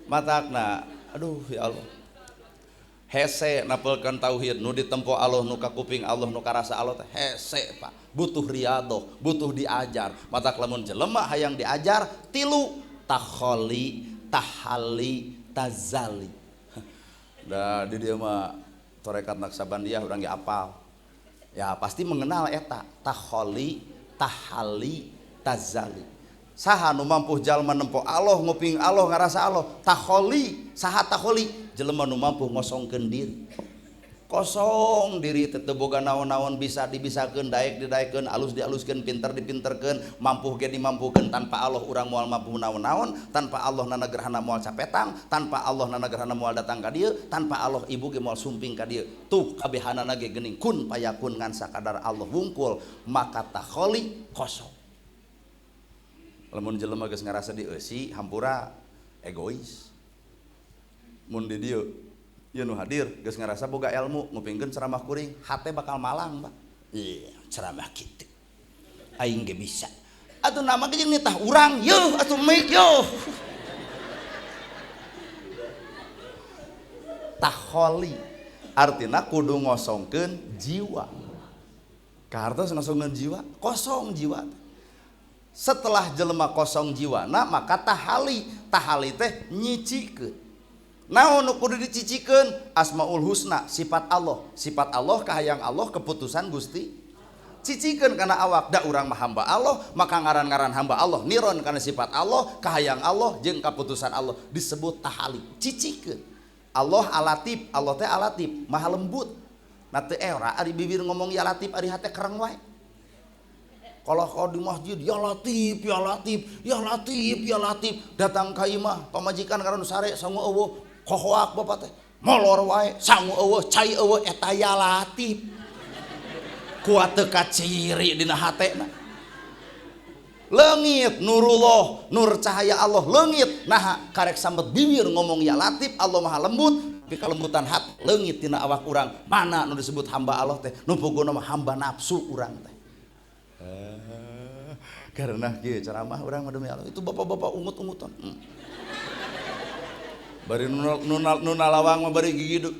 Matakna, aduh ya Allah. Hese napelkeun tauhid nu ditempo Allah, nu kakuping Allah, nu karasa Allah teh hese Pak. Butuh riadoh, butuh diajar. Matak lamun jelema hayang diajar tilu takholi, tahali, tazali. Da di dieu mah tarekat Naksabandiyah urang ge apal. Ya pasti mengenal eta takholi, tahali, tazali. Saha nu mampu jalma nempo Allah, nguping Allah, ngarasa Allah, takholi, saha takholi, jelema nu mampu ngosongkeun diri. Kosong diri teh teu boga naon-naon, bisa dibisakeun, daek didaekeun, alus dialuskeun, pinter dipinterkeun, mampu ge dimampukeun. Tanpa Allah urang moal mampu naon-naon, tanpa Allah nanagerhana moal capetang, tanpa Allah nanagerhana moal datang ka dieu, tanpa Allah ibu ge moal sumping ka dieu. Tuh kabehanana ge geuning kun payakun ngan sakadar Allah wungkul, maka takholi kosong. Lamun jelema geus ngarasa dieusi hampura egois. Mun di dieu ieu nu hadir geus ngarasa boga ilmu, ngupingkeun ceramah kuring, hate bakal malang, Pak. Iya, ceramah kitu. Aing ge bisa. Atuh nama ge jeung nitah urang, yeuh atuh mic yeuh. Takholi artina kudu ngosongkeun jiwa. Kahartos ngosongkeun jiwa, kosong jiwa. Setelah jelema kosong jiwana maka tahali, tahali teh nyicikeun. Naon nu kudu dicicikeun? Asmaul Husna, sifat Allah. Sifat Allah kahayang Allah, keputusan Gusti. Cicikeun kana awak, da urang mah hamba Allah, maka ngaran-ngaran hamba Allah niron kana sifat Allah, kahayang Allah jeung kaputusan Allah disebut tahali. Cicikeun. Allah alatif, Allah teh alatif, maha lembut. Na teu era ari bibir ngomong ya latif, ari hate kereng wae. Kalau kau di masjid ya latif, ya latif, ya latif, ya latif. Datang ka imah pamajikan karena sare sangu eueuh, kohoak bapak teh. Molor wae sangu eueuh, cai eueuh eta ya latif. Kuat teu kaciri dina hatena. Leungit nurullah, nur cahaya Allah leungit. Naha karek sambet bibir ngomong ya latif, Allah maha lembut, tapi kelembutan hati leungit tina awak urang. Mana nu disebut hamba Allah teh? Nu puguna mah hamba nafsu urang teh. Karena kieu ceramah urang mah demi Allah itu bapak-bapak ungut-ungutan. Bari nu nalawang mah bari gigi du.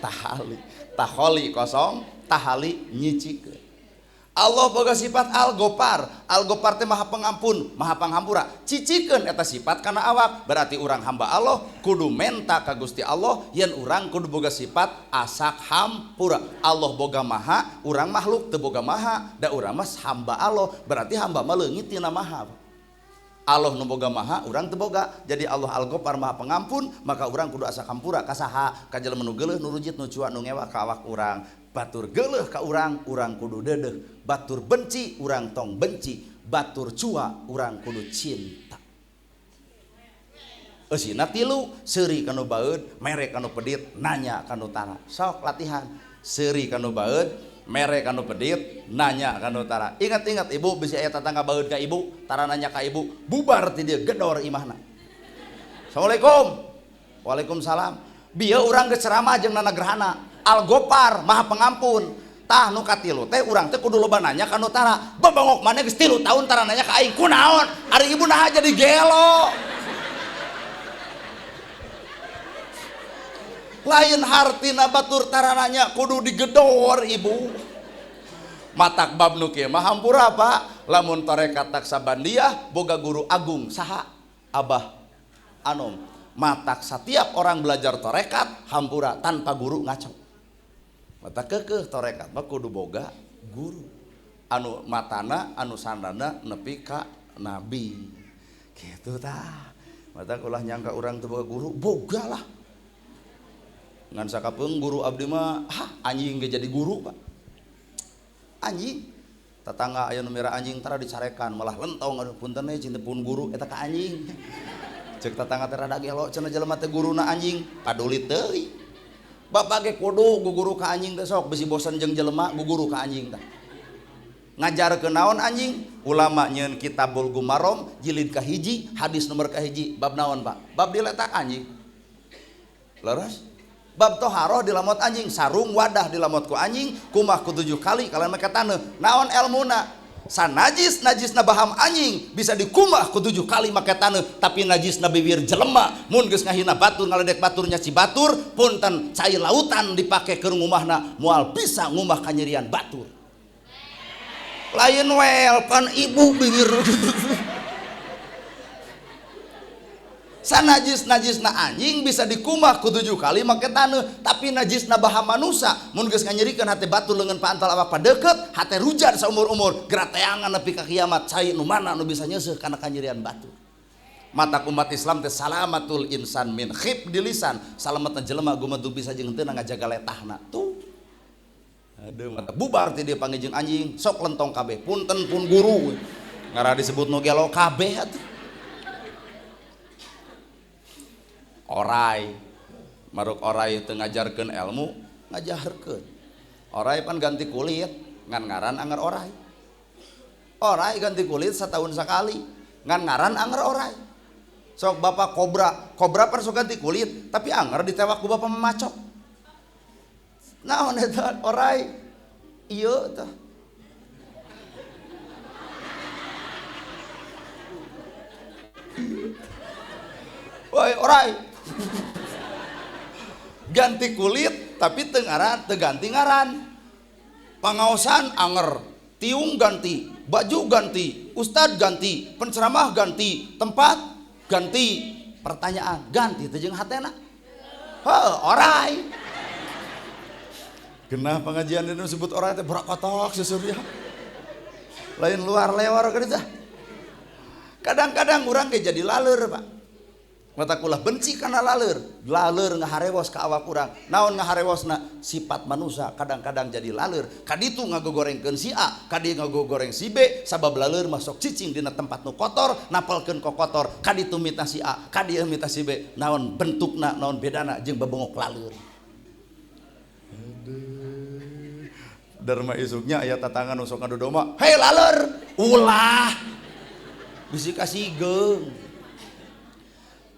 Tahali, taholi kosong, tahali nyicikeun. Allah boga sifat Al-Gopar. Al-Gopar teh maha pengampun, maha panghampura. Cicikeun eta sifat kana awak. Berarti urang hamba Allah kudu menta ka Gusti Allah yen urang kudu boga sifat asak hampura. Allah boga maha, urang makhluk teu boga maha, da urang mah hamba Allah. Berarti hamba mah leungit tina maha. Allah nu boga maha, urang teu boga. Jadi Allah Al-Gopar maha pengampun, maka urang kudu asak hampura ka saha? Ka jelema nu geuleuh, nu rujit, nu cua, nu ngewa ka awak urang. Batur geuleuh ka urang, urang kudu deudeuh. Batur benci, urang tong benci. Batur cua, urang kudu cinta. Eusina tilu, seuri kanu baeud, mere kanu pedit, nanya kanu tara. Sok latihan. Seuri kanu baeud, mere kanu pedit, nanya kanu tara. Ingat-ingat ibu bisi aya tatangga baeud ka ibu, tara nanya ka ibu, bubar ti dieu gedor imahna. Assalamualaikum. Waalaikumsalam. Bieu urang geus ceramah jeung nana gerhana. Al-Gopar maha pengampun. Tah nu katilu teh urang teh kudu loba nanya ka nu tara. Babangok maneh geus 3 tahun tara nanya ka aing kunaon? Ari ibu naha jadi gelo. Lain hartina batur tara nanya kudu digedor ibu. Matak bab nu kieu mah hampura Pak, lamun tarekat Naksabandiah boga guru agung saha? Abah Anom. Matak setiap orang belajar tarekat hampura tanpa guru ngaco. Mata kekeh tarekat mah kudu boga guru anu matana anu sandana nepi ka nabi gitu tah. Mata ulah nyangka urang teu boga guru, boga lah. Ngan sakapeung guru abdi mah hah anjing ge jadi guru Pak. Anjing tetangga aya nu mera anjing tara dicarekan malah lentong aduh punten we cinta pun guru eta ka anjing. Cek tetangga teh rada gelo cenah jelema teh guruna anjing paduli teuing. Bapak ge kudu guguru ka anjing teh sok bisi bosen jeung jelema guguru ka anjing teh. Ngajarkeun naon anjing? Ulama nyieun Kitabul Gumarom jilid kahiji hadis nomor kahiji bab naon Pak? Bab diletak anjing. Leres? Bab toharoh dilamot anjing, sarung wadah dilamot ku anjing, kumah ku 7 kali kalian make taneuh. Naon elmuna? Sanajis najisna baham anjing bisa dikumah ku 7 kali make taneuh, tapi najisna bibir jelema mun geus ngahina batur ngaledek baturnya si batur punten cai lautan dipake keur ngumahna moal bisa ngumah kanyerian batur. Lain wel pan ibu bibir. Sanajis najisna anjing bisa dikumah ku 7 kali make taneuh, tapi najisna baham manusa mun geus nganyerikeun hate batur leungeun paantal awak padeukeut hate rujan saumur-umur grateangan nepi ka kiamat cai nu mana nu bisa nyeuseuh kana kanyerian batur. Matak umat Islam teh salamatul insan min khib di lisan, salametna jelema gumantung bisa jeung henteu ngajaga letahna tuh. Aduh mata bubar ti dieu panggih jeung anjing sok lentong kabeh punten pun guru ngarah disebut nu gelo kabeh atuh. Orai maruk orai teu ngajarkeun ilmu ngajarkeun orai pan ganti kulit ngan ngaran anger orai. Orai ganti kulit setahun sekali ngan ngaran anger orai. Sok bapak kobra, kobra pan sok ganti kulit tapi anger ditewak ku bapak memacok. Naon eta orai ieu tah. Woi orai ganti kulit tapi teu ngaran, teu ganti ngaran. Pangaosan anger, tiung ganti, baju ganti, ustad ganti, penceramah ganti, tempat ganti. Pertanyaan, ganti teu jeung hatena? Heuh, orai. Genah pengajian ini disebut orai teh berakotok susurnya. Lain luar lewar kan teh. Kadang-kadang urang ge jadi laleur, Pak. Mata kulah benci kana laleur, laleur ngaharewos ka awak urang. Naon ngaharewosna? Sifat manusia kadang-kadang jadi laleur. Kaditu ngagogorengkeun si A, kadieu ngagogoreng si B, sabab laleur masuk cicing dina tempat nu kotor, napelkeun ko kotor. Kaditu mitah si A, kadieu mitah si B. Naon bentukna, naon bedana jeung bebongok laleur. Dharma isuknya aya tatangan nu sok ngadodoma, "Hei laleur, ulah." Bisi kasigeung.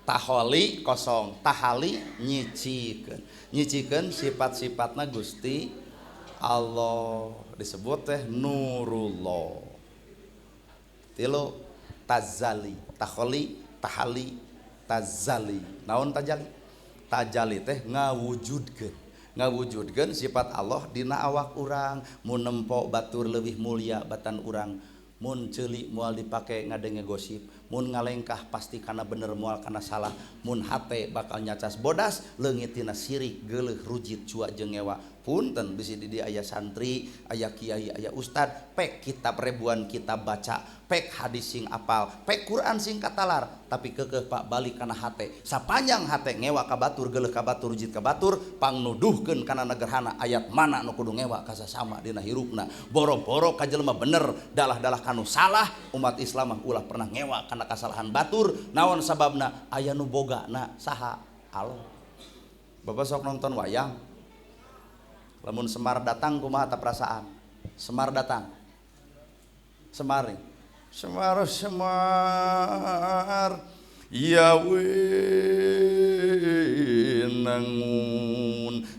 Taholi kosong, tahali nyicikeun. Nyicikeun sifat-sifatna Gusti Allah disebut teh nurullah. Tilu tazali, taholi, tahali, tazali. Naon tajali? Tajali teh ngawujudkeun. Ngawujudkeun sifat Allah dina awak urang, mun nempo batur leuwih mulia batan urang. Mun ceuli moal dipake ngadenge gosip, mun ngalengkah pasti kana bener moal kana salah, mun hate bakal nyacas bodas, leungit tina sirik, geuleuh, rujit, cua jeung ngewa. Punten bisi di dieu aya santri, aya kiai, aya ustad, pek kitab ribuan kitab baca, pek hadis sing apal, pek Quran sing katalar, tapi keukeuh Pak balik kana hate. Sapanjang hate ngewa ka batur, geuleuh ka batur, rujit ka batur, pangnuduhkeun kana negerhana ayat mana nu kudu ngewa ka sasama dina hirupna. Boro-boro ka jelema bener, dalah-dalah kanu salah, umat Islam mah ulah pernah ngewa kana kasalahan batur. Naon sababna? Aya nu bogana saha? Allah. Bapak sok nonton wayang. Lamun Semar datang kumaha ta perasaan? Semar datang. Semar nih. Semar Semar ya winangun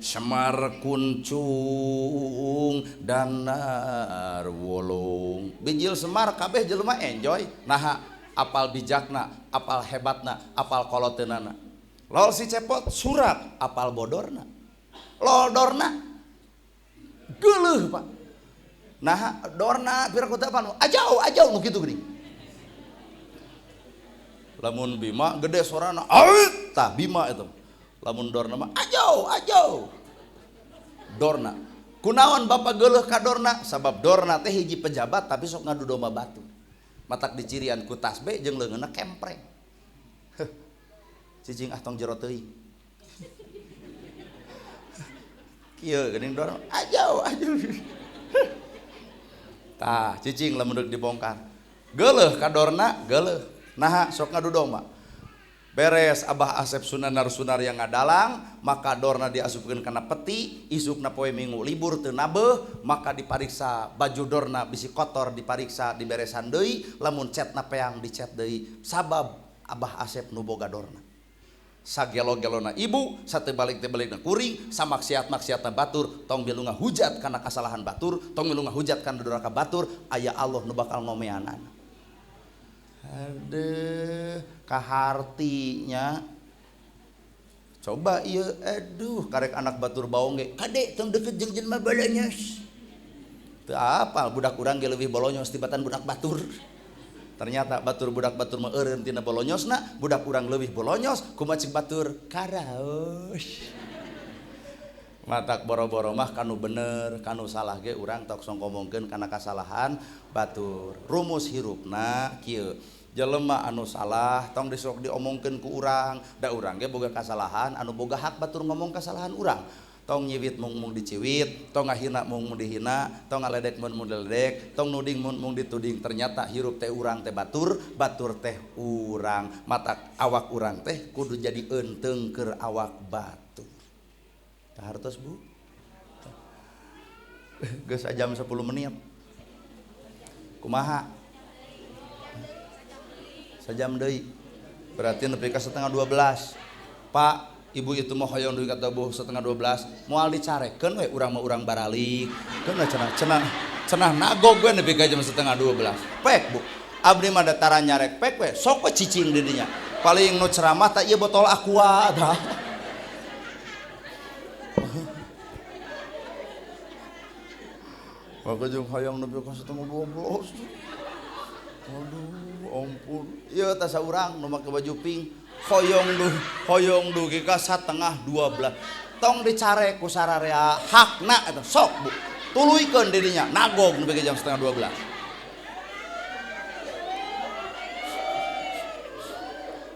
Semar kuncung danar wolung. Bijil Semar kabeh jelema enjoy. Naha apal bijakna, apal hebatna, apal koloteunana. Lol si cepot surat apal bodorna. Lol dorna geuleuh Pak. Nah, dorna pira ku teu apal. Ajau, ajau nu kitu geuning. Lamun Bima gede sorana, ait tah Bima itu. Lamun dorna mah ajau, ajau. Dorna. Kunaon bapak geuleuh ka dorna? Sabab dorna teh hiji pejabat tapi sok ngadu domba batu. Matak dicirian ku tasbe jeung leungeunna kempreng. Heh. Cicing ah tong jero teuing. Kieu geuning dorna, ajau, ajau. Tah, cicing lamun deuk dibongkar. Geuleuh ka dorna, geuleuh. Naha sok ngadu domba. Beres Abah Asep Sunanar Sunar yang ngadalang, maka dorna diasupkeun kana peti, isukna poe Minggu libur teu nabeuh, maka dipariksa baju dorna bisi kotor dipariksa diberesan deui, lamun cetna peang dicet deui. Sabab Abah Asep nu boga dorna. Sagelo-gelona ibu, satu balik tebalikna kuring, samaksiat-maksiatna batur, tong milu ngahujat kana kasalahan batur, tong milu ngahujat kana duraka batur, aya Allah nu bakal ngomeanan. Aduh, kahartinya. Coba ieu, aduh, karek anak batur baong ge, kade tong deket jeung jelema bolonyos. Teu apal budak urang ge leuwih bolonyos tibatan budak batur. Ternyata batur budak batur mah eureun tina bolonyosna, budak urang leuwih bolonyos, kumaha cik batur karaos. Matak boro-boro mah kanu bener, kanu salah ge urang tok sok ngomongkeun kana kasalahan batur. Rumus hirupna kieu. Jelema anu salah tong disok diomongkeun ku urang, da urang ge boga kasalahan anu boga hak batur ngomong kasalahan urang. Tong nyiwit mung mung diciwit, tong ngahina mung mung dihina, tong ngaledek mun mung diledek, tong nuding mun mung dituding. Ternyata hirup teh urang teh batur, batur teh urang. Matak awak urang teh kudu jadi eunteung keur awak batur. Hartos Bu. Geus jam 10 menit. Kumaha? Sajam deui. Berarti nepi ka 11:30. Pak, ibu itu mau hoyong duit kata bu 11:30, moal dicarekeun we urang mah urang baralik. Keun we cenah cenah cenah nagog we nepi ka jam 11:30. Pek Bu. Abdi mah da tara nyarek pek we, sok we cicing di dinya. Paling nu ceramah tah ieu botol aqua dah. Maka jeung hayang nepi ka 11:30. Aduh, ampun. Ieu tah saurang nu make baju pink, hoyong dugi ka 11:30. Tong dicarek ku sararea hakna eta sok Bu. Tuluykeun di dinya, nagog nepi ka jam 11:30.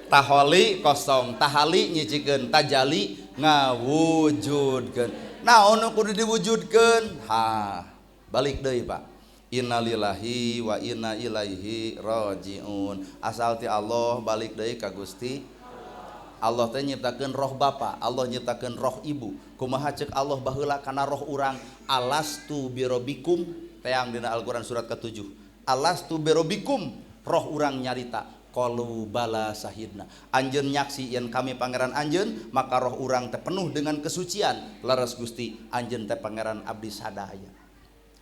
Taholi kosong, tahali nyicikeun, tajali ngawujudkeun. Naon nu kudu diwujudkeun? Ha, balik deui Pak. Innalillahi wa inna ilaihi rajiun. Asal ti Allah balik deui ka Gusti Allah teh nyiptakeun roh bapa, Allah nyiptakeun roh ibu. Kumaha ceuk Allah baheula kana roh urang, alastu birobikum, teang dina Al-Qur'an surat ke-7. Alastu birobikum, roh urang nyarita qalu bala sahidna. Anjeun nyaksi yen kami pangeran anjeun, maka roh urang teh penuh dengan kesucian. Leres Gusti, anjeun teh pangeran abdi sadaya.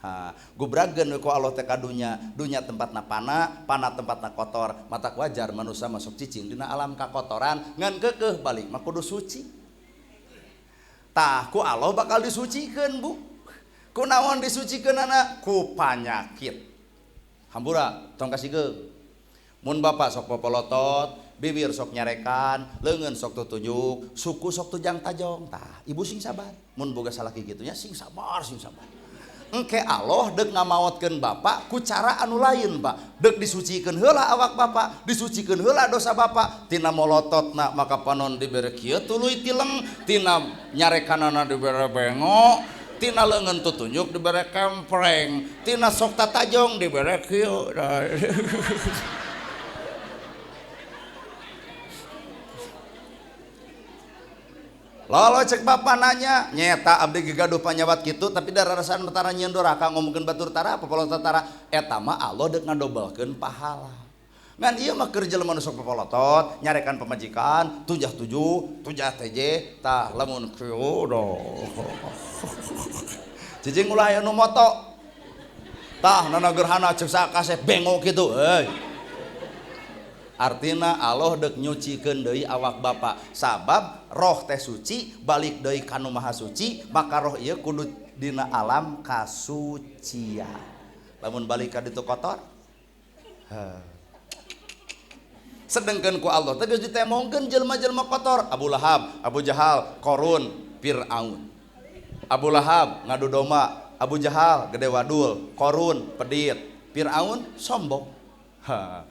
Ha, gubrageun we ku Allah teh ka dunya, dunya tempatna pana, pana tempatna kotor, matak wajar manusia masuk cicing dina alam kakotoran, ngan keukeuh balik mah kudu suci. Tah ku Allah bakal disucikeun, Bu. Ku naon disucikeunana? Ku panyakit. Hampura tong kasikeun. Mun bapak sok popolotot, bibir sok nyarekan, leungeun sok tutunjuk, suku sok tujang tajong. Tah, ibu sing sabar. Mun boga salaki kitu nya sing sabar, sing sabar. Engke Allah deuk ngamaotkeun bapak ku cara anu lain, Pak. Deuk disucikeun heula awak bapak, disucikeun heula dosa bapak. Tina molototna maka panon dibere kieu tuluy tileng, tina nyarekanana dibere bengok, tina leungeun tutunjuk dibere kempreng, tina sok tatajong dibere kieu. Lolo cek bapak nanya, nyeta abdi gegaduh panyawat kitu tapi dararasan betara nyieun doraka ngomongkeun batur tara popolotot tara eta mah Allah deuk ngadobelkeun pahala. Ngan ieu mah keur jelema nu sok popolotot, nyarekan pamajikan, tujah tujuh, tujah teje, tah lamun kieu do. Cicing ulah aya nu moto. Tah nana gerhana cek sakasep bengok kitu, heuy. Artina Allah deuk nyucikeun deui awak bapa, sabab roh teh suci balik deui ka nu maha suci, maka roh ieu kudu dina alam kasucian. Lamun balik ka ditu kotor, sedengkeun ku Allah teh geus ditemongkeun jelema-jelema kotor, Abu Lahab, Abu Jahal, Korun, Fir'aun. Abu Lahab ngadu domba, Abu Jahal gede wadul, Korun pedit, Fir'aun sombong. Ha.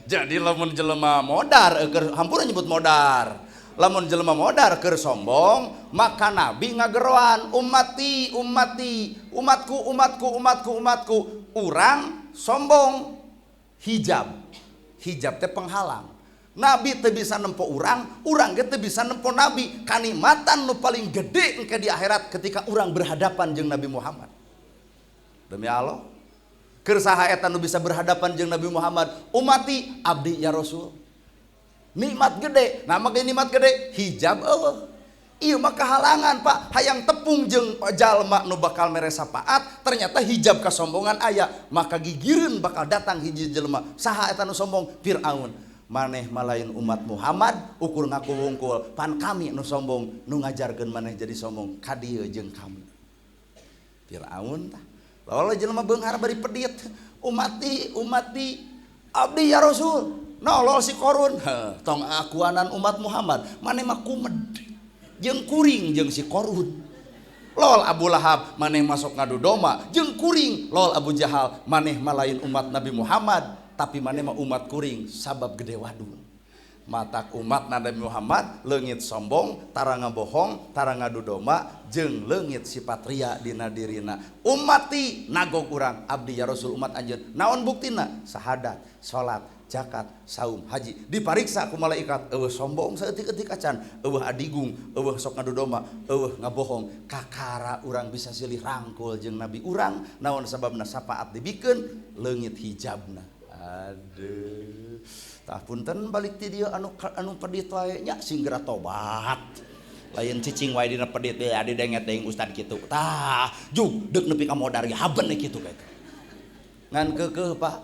Jadi lamun jelema modar keur hampura nyebut modar. Lamun jelema modar keur sombong, maka nabi ngageroan ummati ummati, umatku umatku umatku umatku. Urang sombong hijab. Hijab teh penghalang. Nabi teu bisa nempo urang, urang ge teu bisa nempo nabi. Kanikmatan nu paling gede engke di akhirat ketika urang berhadapan jeung Nabi Muhammad. Demi Allah. Keur saha eta nu bisa berhadapan jeung Nabi Muhammad, umati abdi ya Rasul. Nikmat gede, nah make nikmat gede hijab eueuh. Ieu mah kahalangan Pak, hayang tepung jeung jalma nu bakal mere sapaat, ternyata hijab kasombongan aya, maka gigireun bakal datang hiji jelema. Saha eta nu sombong? Firaun. Maneh malain umat Muhammad ukur ngaku wungkul, pan kami nu sombong, nu ngajarkeun maneh jadi sombong, ka dieu jeung kami. Firaun tah. Lalu jelema beunghar bari pedit, umati umati abdi ya Rasul. Nolol si Korun, tong akuanan umat Muhammad, maneh mah kumed jeung kuring jeung si Korun. Lol Abu Lahab, maneh masuk ngadu domba jeung kuring. Lol Abu Jahal, maneh mah lain umat Nabi Muhammad, tapi maneh mah umat kuring sabab gede wadul. Matak umat Nabi Muhammad leungit sombong, tara ngabohong, tara ngadu domba, jeung leungit sifat ria dina dirina. Umati nagog urang abdi ya Rasul umat anjeun. Naon buktina? Sahadat, salat, zakat, saum, haji. Dipariksa ku malaikat, eueuh sombong saeutik-eutik acan, eueuh adigung, eueuh sok ngadu domba, eueuh ngabohong. Kakara urang bisa silih rangkul jeung nabi urang, naon sababna sapaat dibikeun leungit hijabna. Aduh. Tah punten balik ti dieu anu anu pedit wae nya sing geura tobat. Lain cicing wae dina pedit teh adi denget deing ustad kitu. Tah, jug deuk nepi ka modar ge haben kitu ka eta. Ngan keukeuh Pak.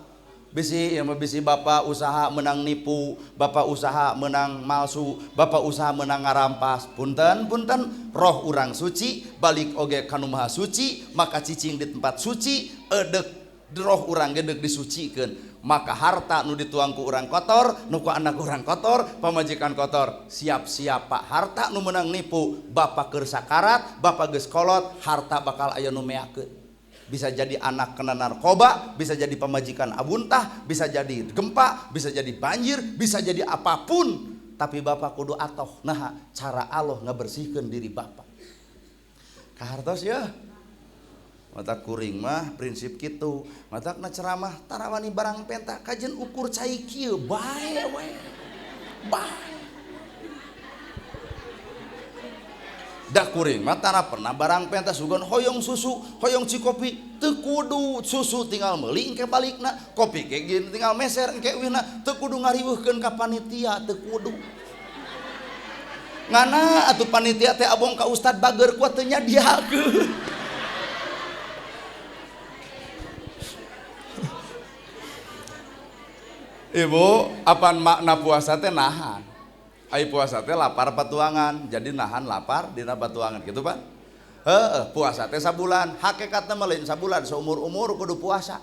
Bisi ieu mah bisi bapak usaha menang nipu, bapak usaha menang malsu, bapak usaha menang ngarampas. Punten punten roh urang suci balik oge ka nu maha suci, maka cicing di tempat suci edeuk roh urang ge deuk disucikeun. Maka harta nu dituang ku urang kotor, nu ku anak urang kotor, pamajikan kotor. Siap-siap Pak, harta nu menang nipu, bapak keur sakarat, bapak geus kolot, harta bakal aya nu meakeun. Bisa jadi anak kena narkoba, bisa jadi pamajikan abuntah, bisa jadi gempa, bisa jadi banjir, bisa jadi apapun. Tapi bapak kudu atoh. Nah, cara Allah ngabersihkeun diri bapak. Kahartos ya. Mata kuring mah prinsip kitu. Matakna ceramah tarawani barang penta kajen ukur cai kieu bae we. Bae. Da kuring mah tara pernah barang penta sugan hoyong susu, hoyong cikopi, teu kudu susu tinggal meuli engke balikna, kopi ge tinggal meser engke wina, teu kudu ngariweuhkeun ka panitia, teu kudu. Ngana atuh panitia teh abong ka ustad bager kuat teu nyadiakeun. Ibu, apaan makna puasa teh nahan? Ai puasa teh lapar patuangan, jadi nahan lapar dina patuangan gitu Pak. Heeh, puasa teh sabulan, hakikatna mah lain sabulan, seumur-umur kudu puasa.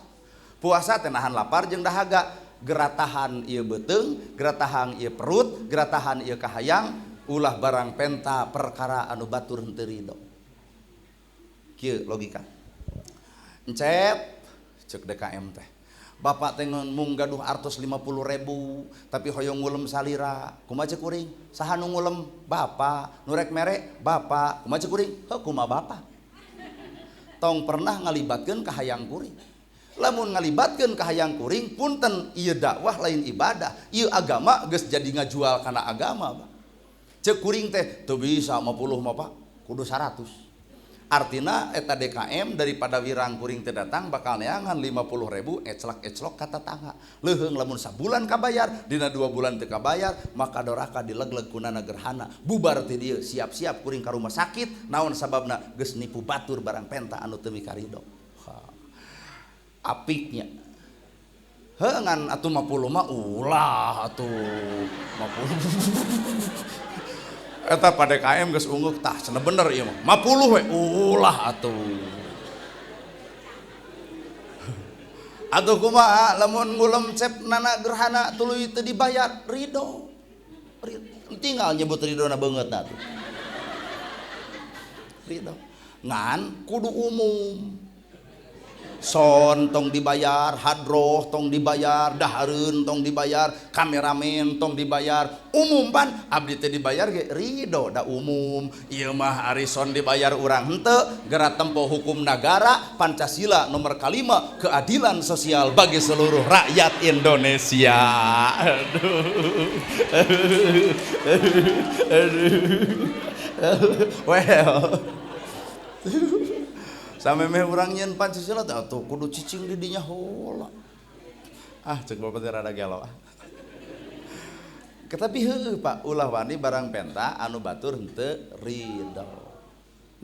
Puasa teh nahan lapar jeung dahaga, geratahan ieu beuteung, geratahan ieu perut, geratahan ieu kahayang, ulah barang penta perkara anu batur henteu ridho. Kieu logika. Encep cek DKM teh. Bapak teh mung gaduh artos 50.000 tapi hoyong ngulem salira. Kumaha ceuk kuring? Saha nu ngulem? Bapak. Nu rek mere? Bapak. Kumaha ceuk kuring? Heuh kumaha bapak. Tong pernah ngalibatkeun ka hayang kuring. Lamun ngalibatkeun ka hayang kuring punten ieu dakwah lain ibadah, ieu agama geus jadi ngajual kana agama, Pak. Ceuk kuring teh teu bisa 50 mah Pak, kudu 100. Artina eta DKM daripada wirang kuring teu datang bakal neangan 50.000 eclak-eclok ka tatangga. Leuheung lamun sabulan kabayar, dina 2 bulan teu kabayar, maka doraka dilegleg kunana gerhana. Bubar ti dieu, siap-siap kuring ka rumah sakit, naon sababna geus nipu batur barang penta anu teu mikarido. Apiknya. Heuh ngan atuh 50 mah ulah atuh 50. Eta pada DKM geus ungguk tah cenah bener ieu mah 50 we ulah atuh. Atuh kumaha lamun ngulem cep nana gerhana tuluy teu dibayar ridho. Tinggal nyebut ridhona beungeutna atuh. Ridho. Ngan kudu umum. Son tong dibayar, hadroh tong dibayar, dahareun tong dibayar, kameramen tong dibayar. Umum pan abdi teh dibayar ge ridho da umum. Ieu mah ari son dibayar urang henteu, geura tempo hukum nagara Pancasila nomor 5 keadilan sosial bagi seluruh rakyat Indonesia. Aduh. Aduh. Well. Sampai meh urang nyeun Pancasila teh atuh kudu cicing di dinya heula. Ah cek bapak teh rada gelo ah. Tapi heueuh Pak, ulah wani barang penta anu batur henteu ridho.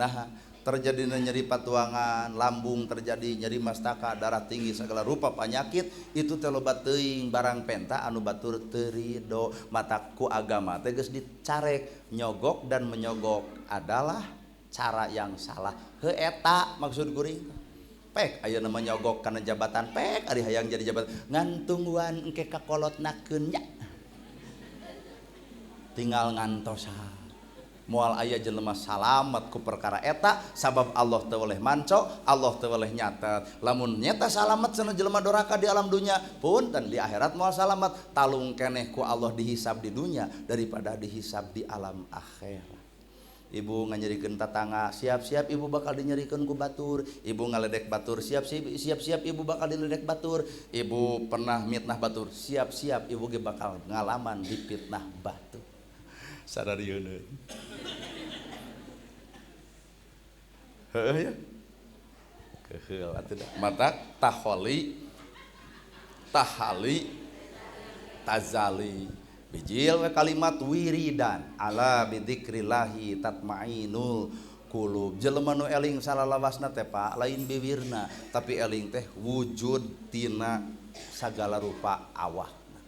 Nah, terjadi nyeri patuangan, lambung terjadi nyeri mastaka, darah tinggi segala rupa penyakit itu teh loba teuing barang penta anu batur teu ridho. Mataku agama teh geus dicarek, nyogok dan menyogok adalah cara yang salah. Heuh eta maksud kuring. Pek ayeuna mah nyogok kana jabatan, pek ari hayang jadi jabatan. Ngan tungguan engke kakolotnakeun nya. Tinggal ngantosan. Moal aya jelema salamet ku perkara eta sabab Allah teu weleh manco, Allah teu weleh nyatet. Lamun nyeta salamet cenah jelema doraka di alam dunya, punten di akhirat moal salamet. Talung keneh ku Allah dihisab di dunya daripada dihisab di alam akhirat. Ibu nganyerikeun tatangga, siap-siap ibu bakal dinyerikeun ku batur. Ibu ngaledek batur, siap-siap ibu bakal diledek batur. Ibu pernah mitnah batur, siap-siap ibu ge bakal ngalaman dipitnah batur. Sararieun. Heuh ya. Keheul atuh da. Mata taholi tahali tazali. Bijil kalimat wiridan ala bidzikrillahi tatmainul qulub. Jelema nu eling salalawasna teh Pak, lain biwirna, tapi eling teh wujud tina sagala rupa awakna.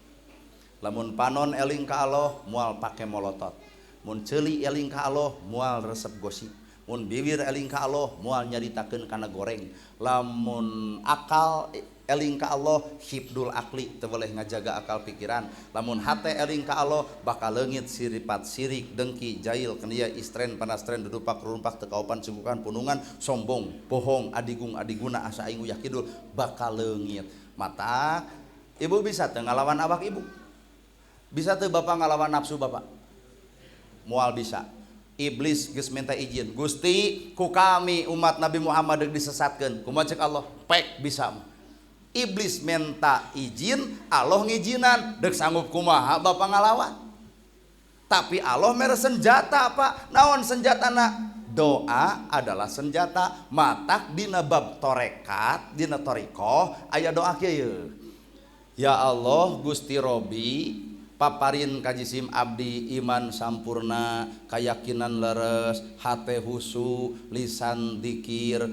Lamun panon eling ka Allah moal pake molotot. Mun ceuli eling ka Allah moal resep gosip. Mun bibir eling ka Allah moal nyaritakeun kana goreng. Lamun akal eling ka Allah hibdul akli teu boleh ngajaga akal pikiran. Lamun hate eling ka Allah bakal leungit siripat sirik dengki jail kenia istren panastren dudupak rumpak teu kaopan sugukan punungan sombong bohong adigung adiguna asa aing uyah kidul bakal leungit. Mata ibu bisa teu ngalawan awak ibu. Bisa teu bapak ngalawan nafsu bapak? Moal bisa. Iblis geus minta izin, Gusti ku kami umat Nabi Muhammad deuk disesatkeun. Kumaha cek Allah? Pek bisa mah. Iblis minta izin, Allah ngijinan, deuk sanggup kumaha bapak ngalawan. Tapi Allah mere senjata Pak. Naon senjatana? Doa adalah senjata. Matak dina bab torekat, dina torikoh aya doa kieu. Ya Allah Gusti Robi, paparin kajisim abdi iman sampurna, kayakinan leres, hate husu, lisan dikir,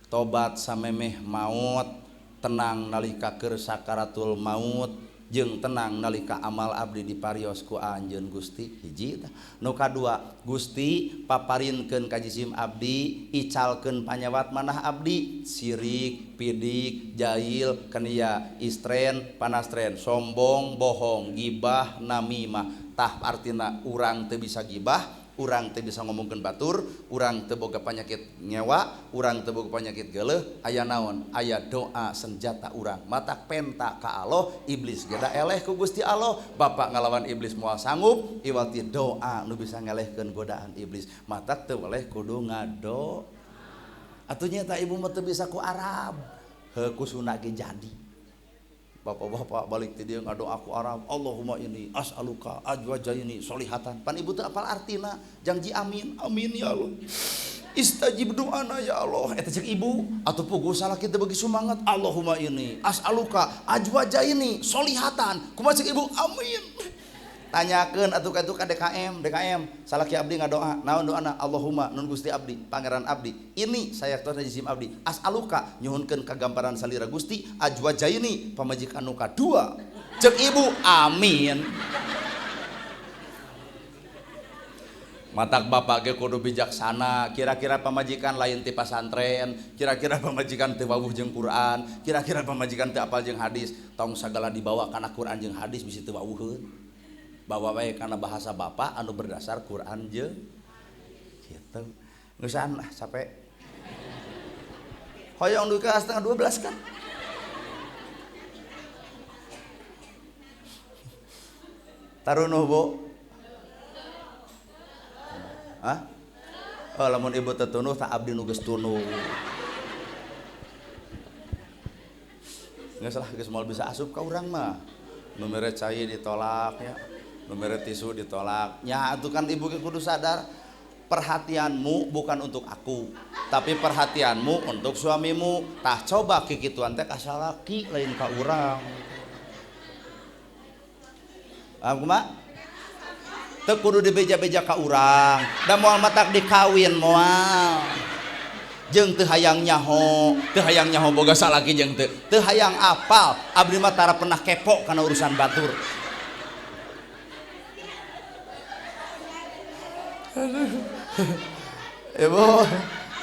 tobat samemeh maut, tenang nalika keur sakaratul maut, jeung tenang nalika amal abdi diparios ku anjeun Gusti. Hiji tah. Nu kadua, Gusti paparinkeun ka jisim abdi, icalkeun panyawat manah abdi, sirik, pidik, jail, kenia, istren, panastren, sombong, bohong, gibah, namimah. Tah artina urang teu bisa gibah, urang teu bisa ngomongkeun batur, urang teu boga panyakit ngewa, urang teu boga panyakit geuleuh, aya naon? Aya doa senjata urang. Matak penta ka Allah, iblis ge da eleh ku Gusti Allah. Bapak ngalawan iblis moal sanggup, iwati doa nu bisa ngelehkeun godaan iblis. Matak teu weleh kudu ngado. Atuh nya ta ibu mah teu bisa ku Arab. Heuh ku Sunda ge jadi. Bapak-bapak balik ti dieu ngadoa ku Arab, Allahumma inni as'aluka ajwajaini solihatan. Pan ibu teu apal artina, jangji amin, amin ya Allah. Istajib doana ya Allah. Eta cek ibu, atuh puguh salah kita bagi semangat. Allahumma inni as'aluka ajwajaini solihatan. Kumaha cek ibu? Amin. Tanyakeun atuh ka itu ka DKM, DKM salaki abdi ngadoa, naon doana? Allahumma nun Gusti abdi, pangeran abdi. Ini saya tos jisim abdi. As'aluka nyuhunkeun kagamparan salira Gusti ajwajaini pamajikan nu kadua. Cek ibu, amin. Matak bapak ge kudu bijaksana, kira-kira pamajikan lain ti pasantren, kira-kira pamajikan teu wawuh jeung Quran, kira-kira pamajikan teu apal jeung hadis, tong sagala dibawa kana Quran jeung hadis bisi teu wawuheun. Bawa wae kana bahasa bapak anu berdasar Quran jeung gitu. Geusan ah capek. Hoyong duka 11:30 kan. Tarunuh Bu. Hah? Oh lamun ibu teu tunuh tak abdi nu geus tunuh. Geus lah geus moal bisa asup ka urang mah. Nu mere cai ditolak ya. Nu mere tisu ditolak. Ya atuh kan ibu ge kudu sadar, perhatianmu bukan untuk aku, tapi perhatianmu untuk suamimu. Tah coba kikituan teh ka salaki lain ka urang. Paham kumaha? Teu kudu dibeja-beja ka urang. Da moal matak dikawin moal. Jeung teu hayang nyaho, teu hayang nyaho boga salaki jeung teu. Teu hayang apal, abdi mah tara pernah kepo kana urusan batur. Ibu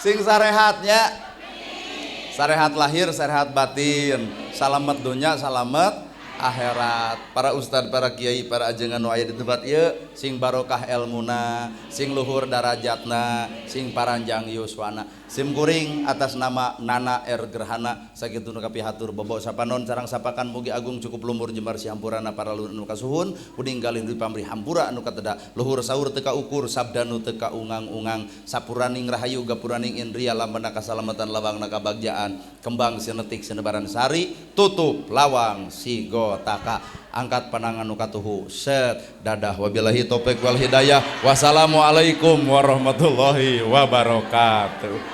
sing sarehatnya, sarehat lahir, sarehat batin, salamet dunya, salamet akhirat. Para ustad, para kiai, para ajengan nu aya di tempat ieu sing barokah elmuna, sing luhur darajatna, sing paranjang yuswana. Sim kuring atas nama Nana R Gerhana sakitu nu kapihatur bobo sapanon sareng sapakan mugi agung cukup lumur jembar sihampurana para luhur nu kasuhun uning galih di pamrih hampura anu kateda luhur saur teu kaukur sabda nu teu kaungang-ungang sapuraning rahayu gapuraning indria lambana kasalamatan lawangna kabagjaan kembang sinetik sinebaran sari tutup lawang sigotaka angkat panangan nu katuhu set dadah wabillahi taufik wal hidayah wassalamualaikum warahmatullahi wabarakatuh.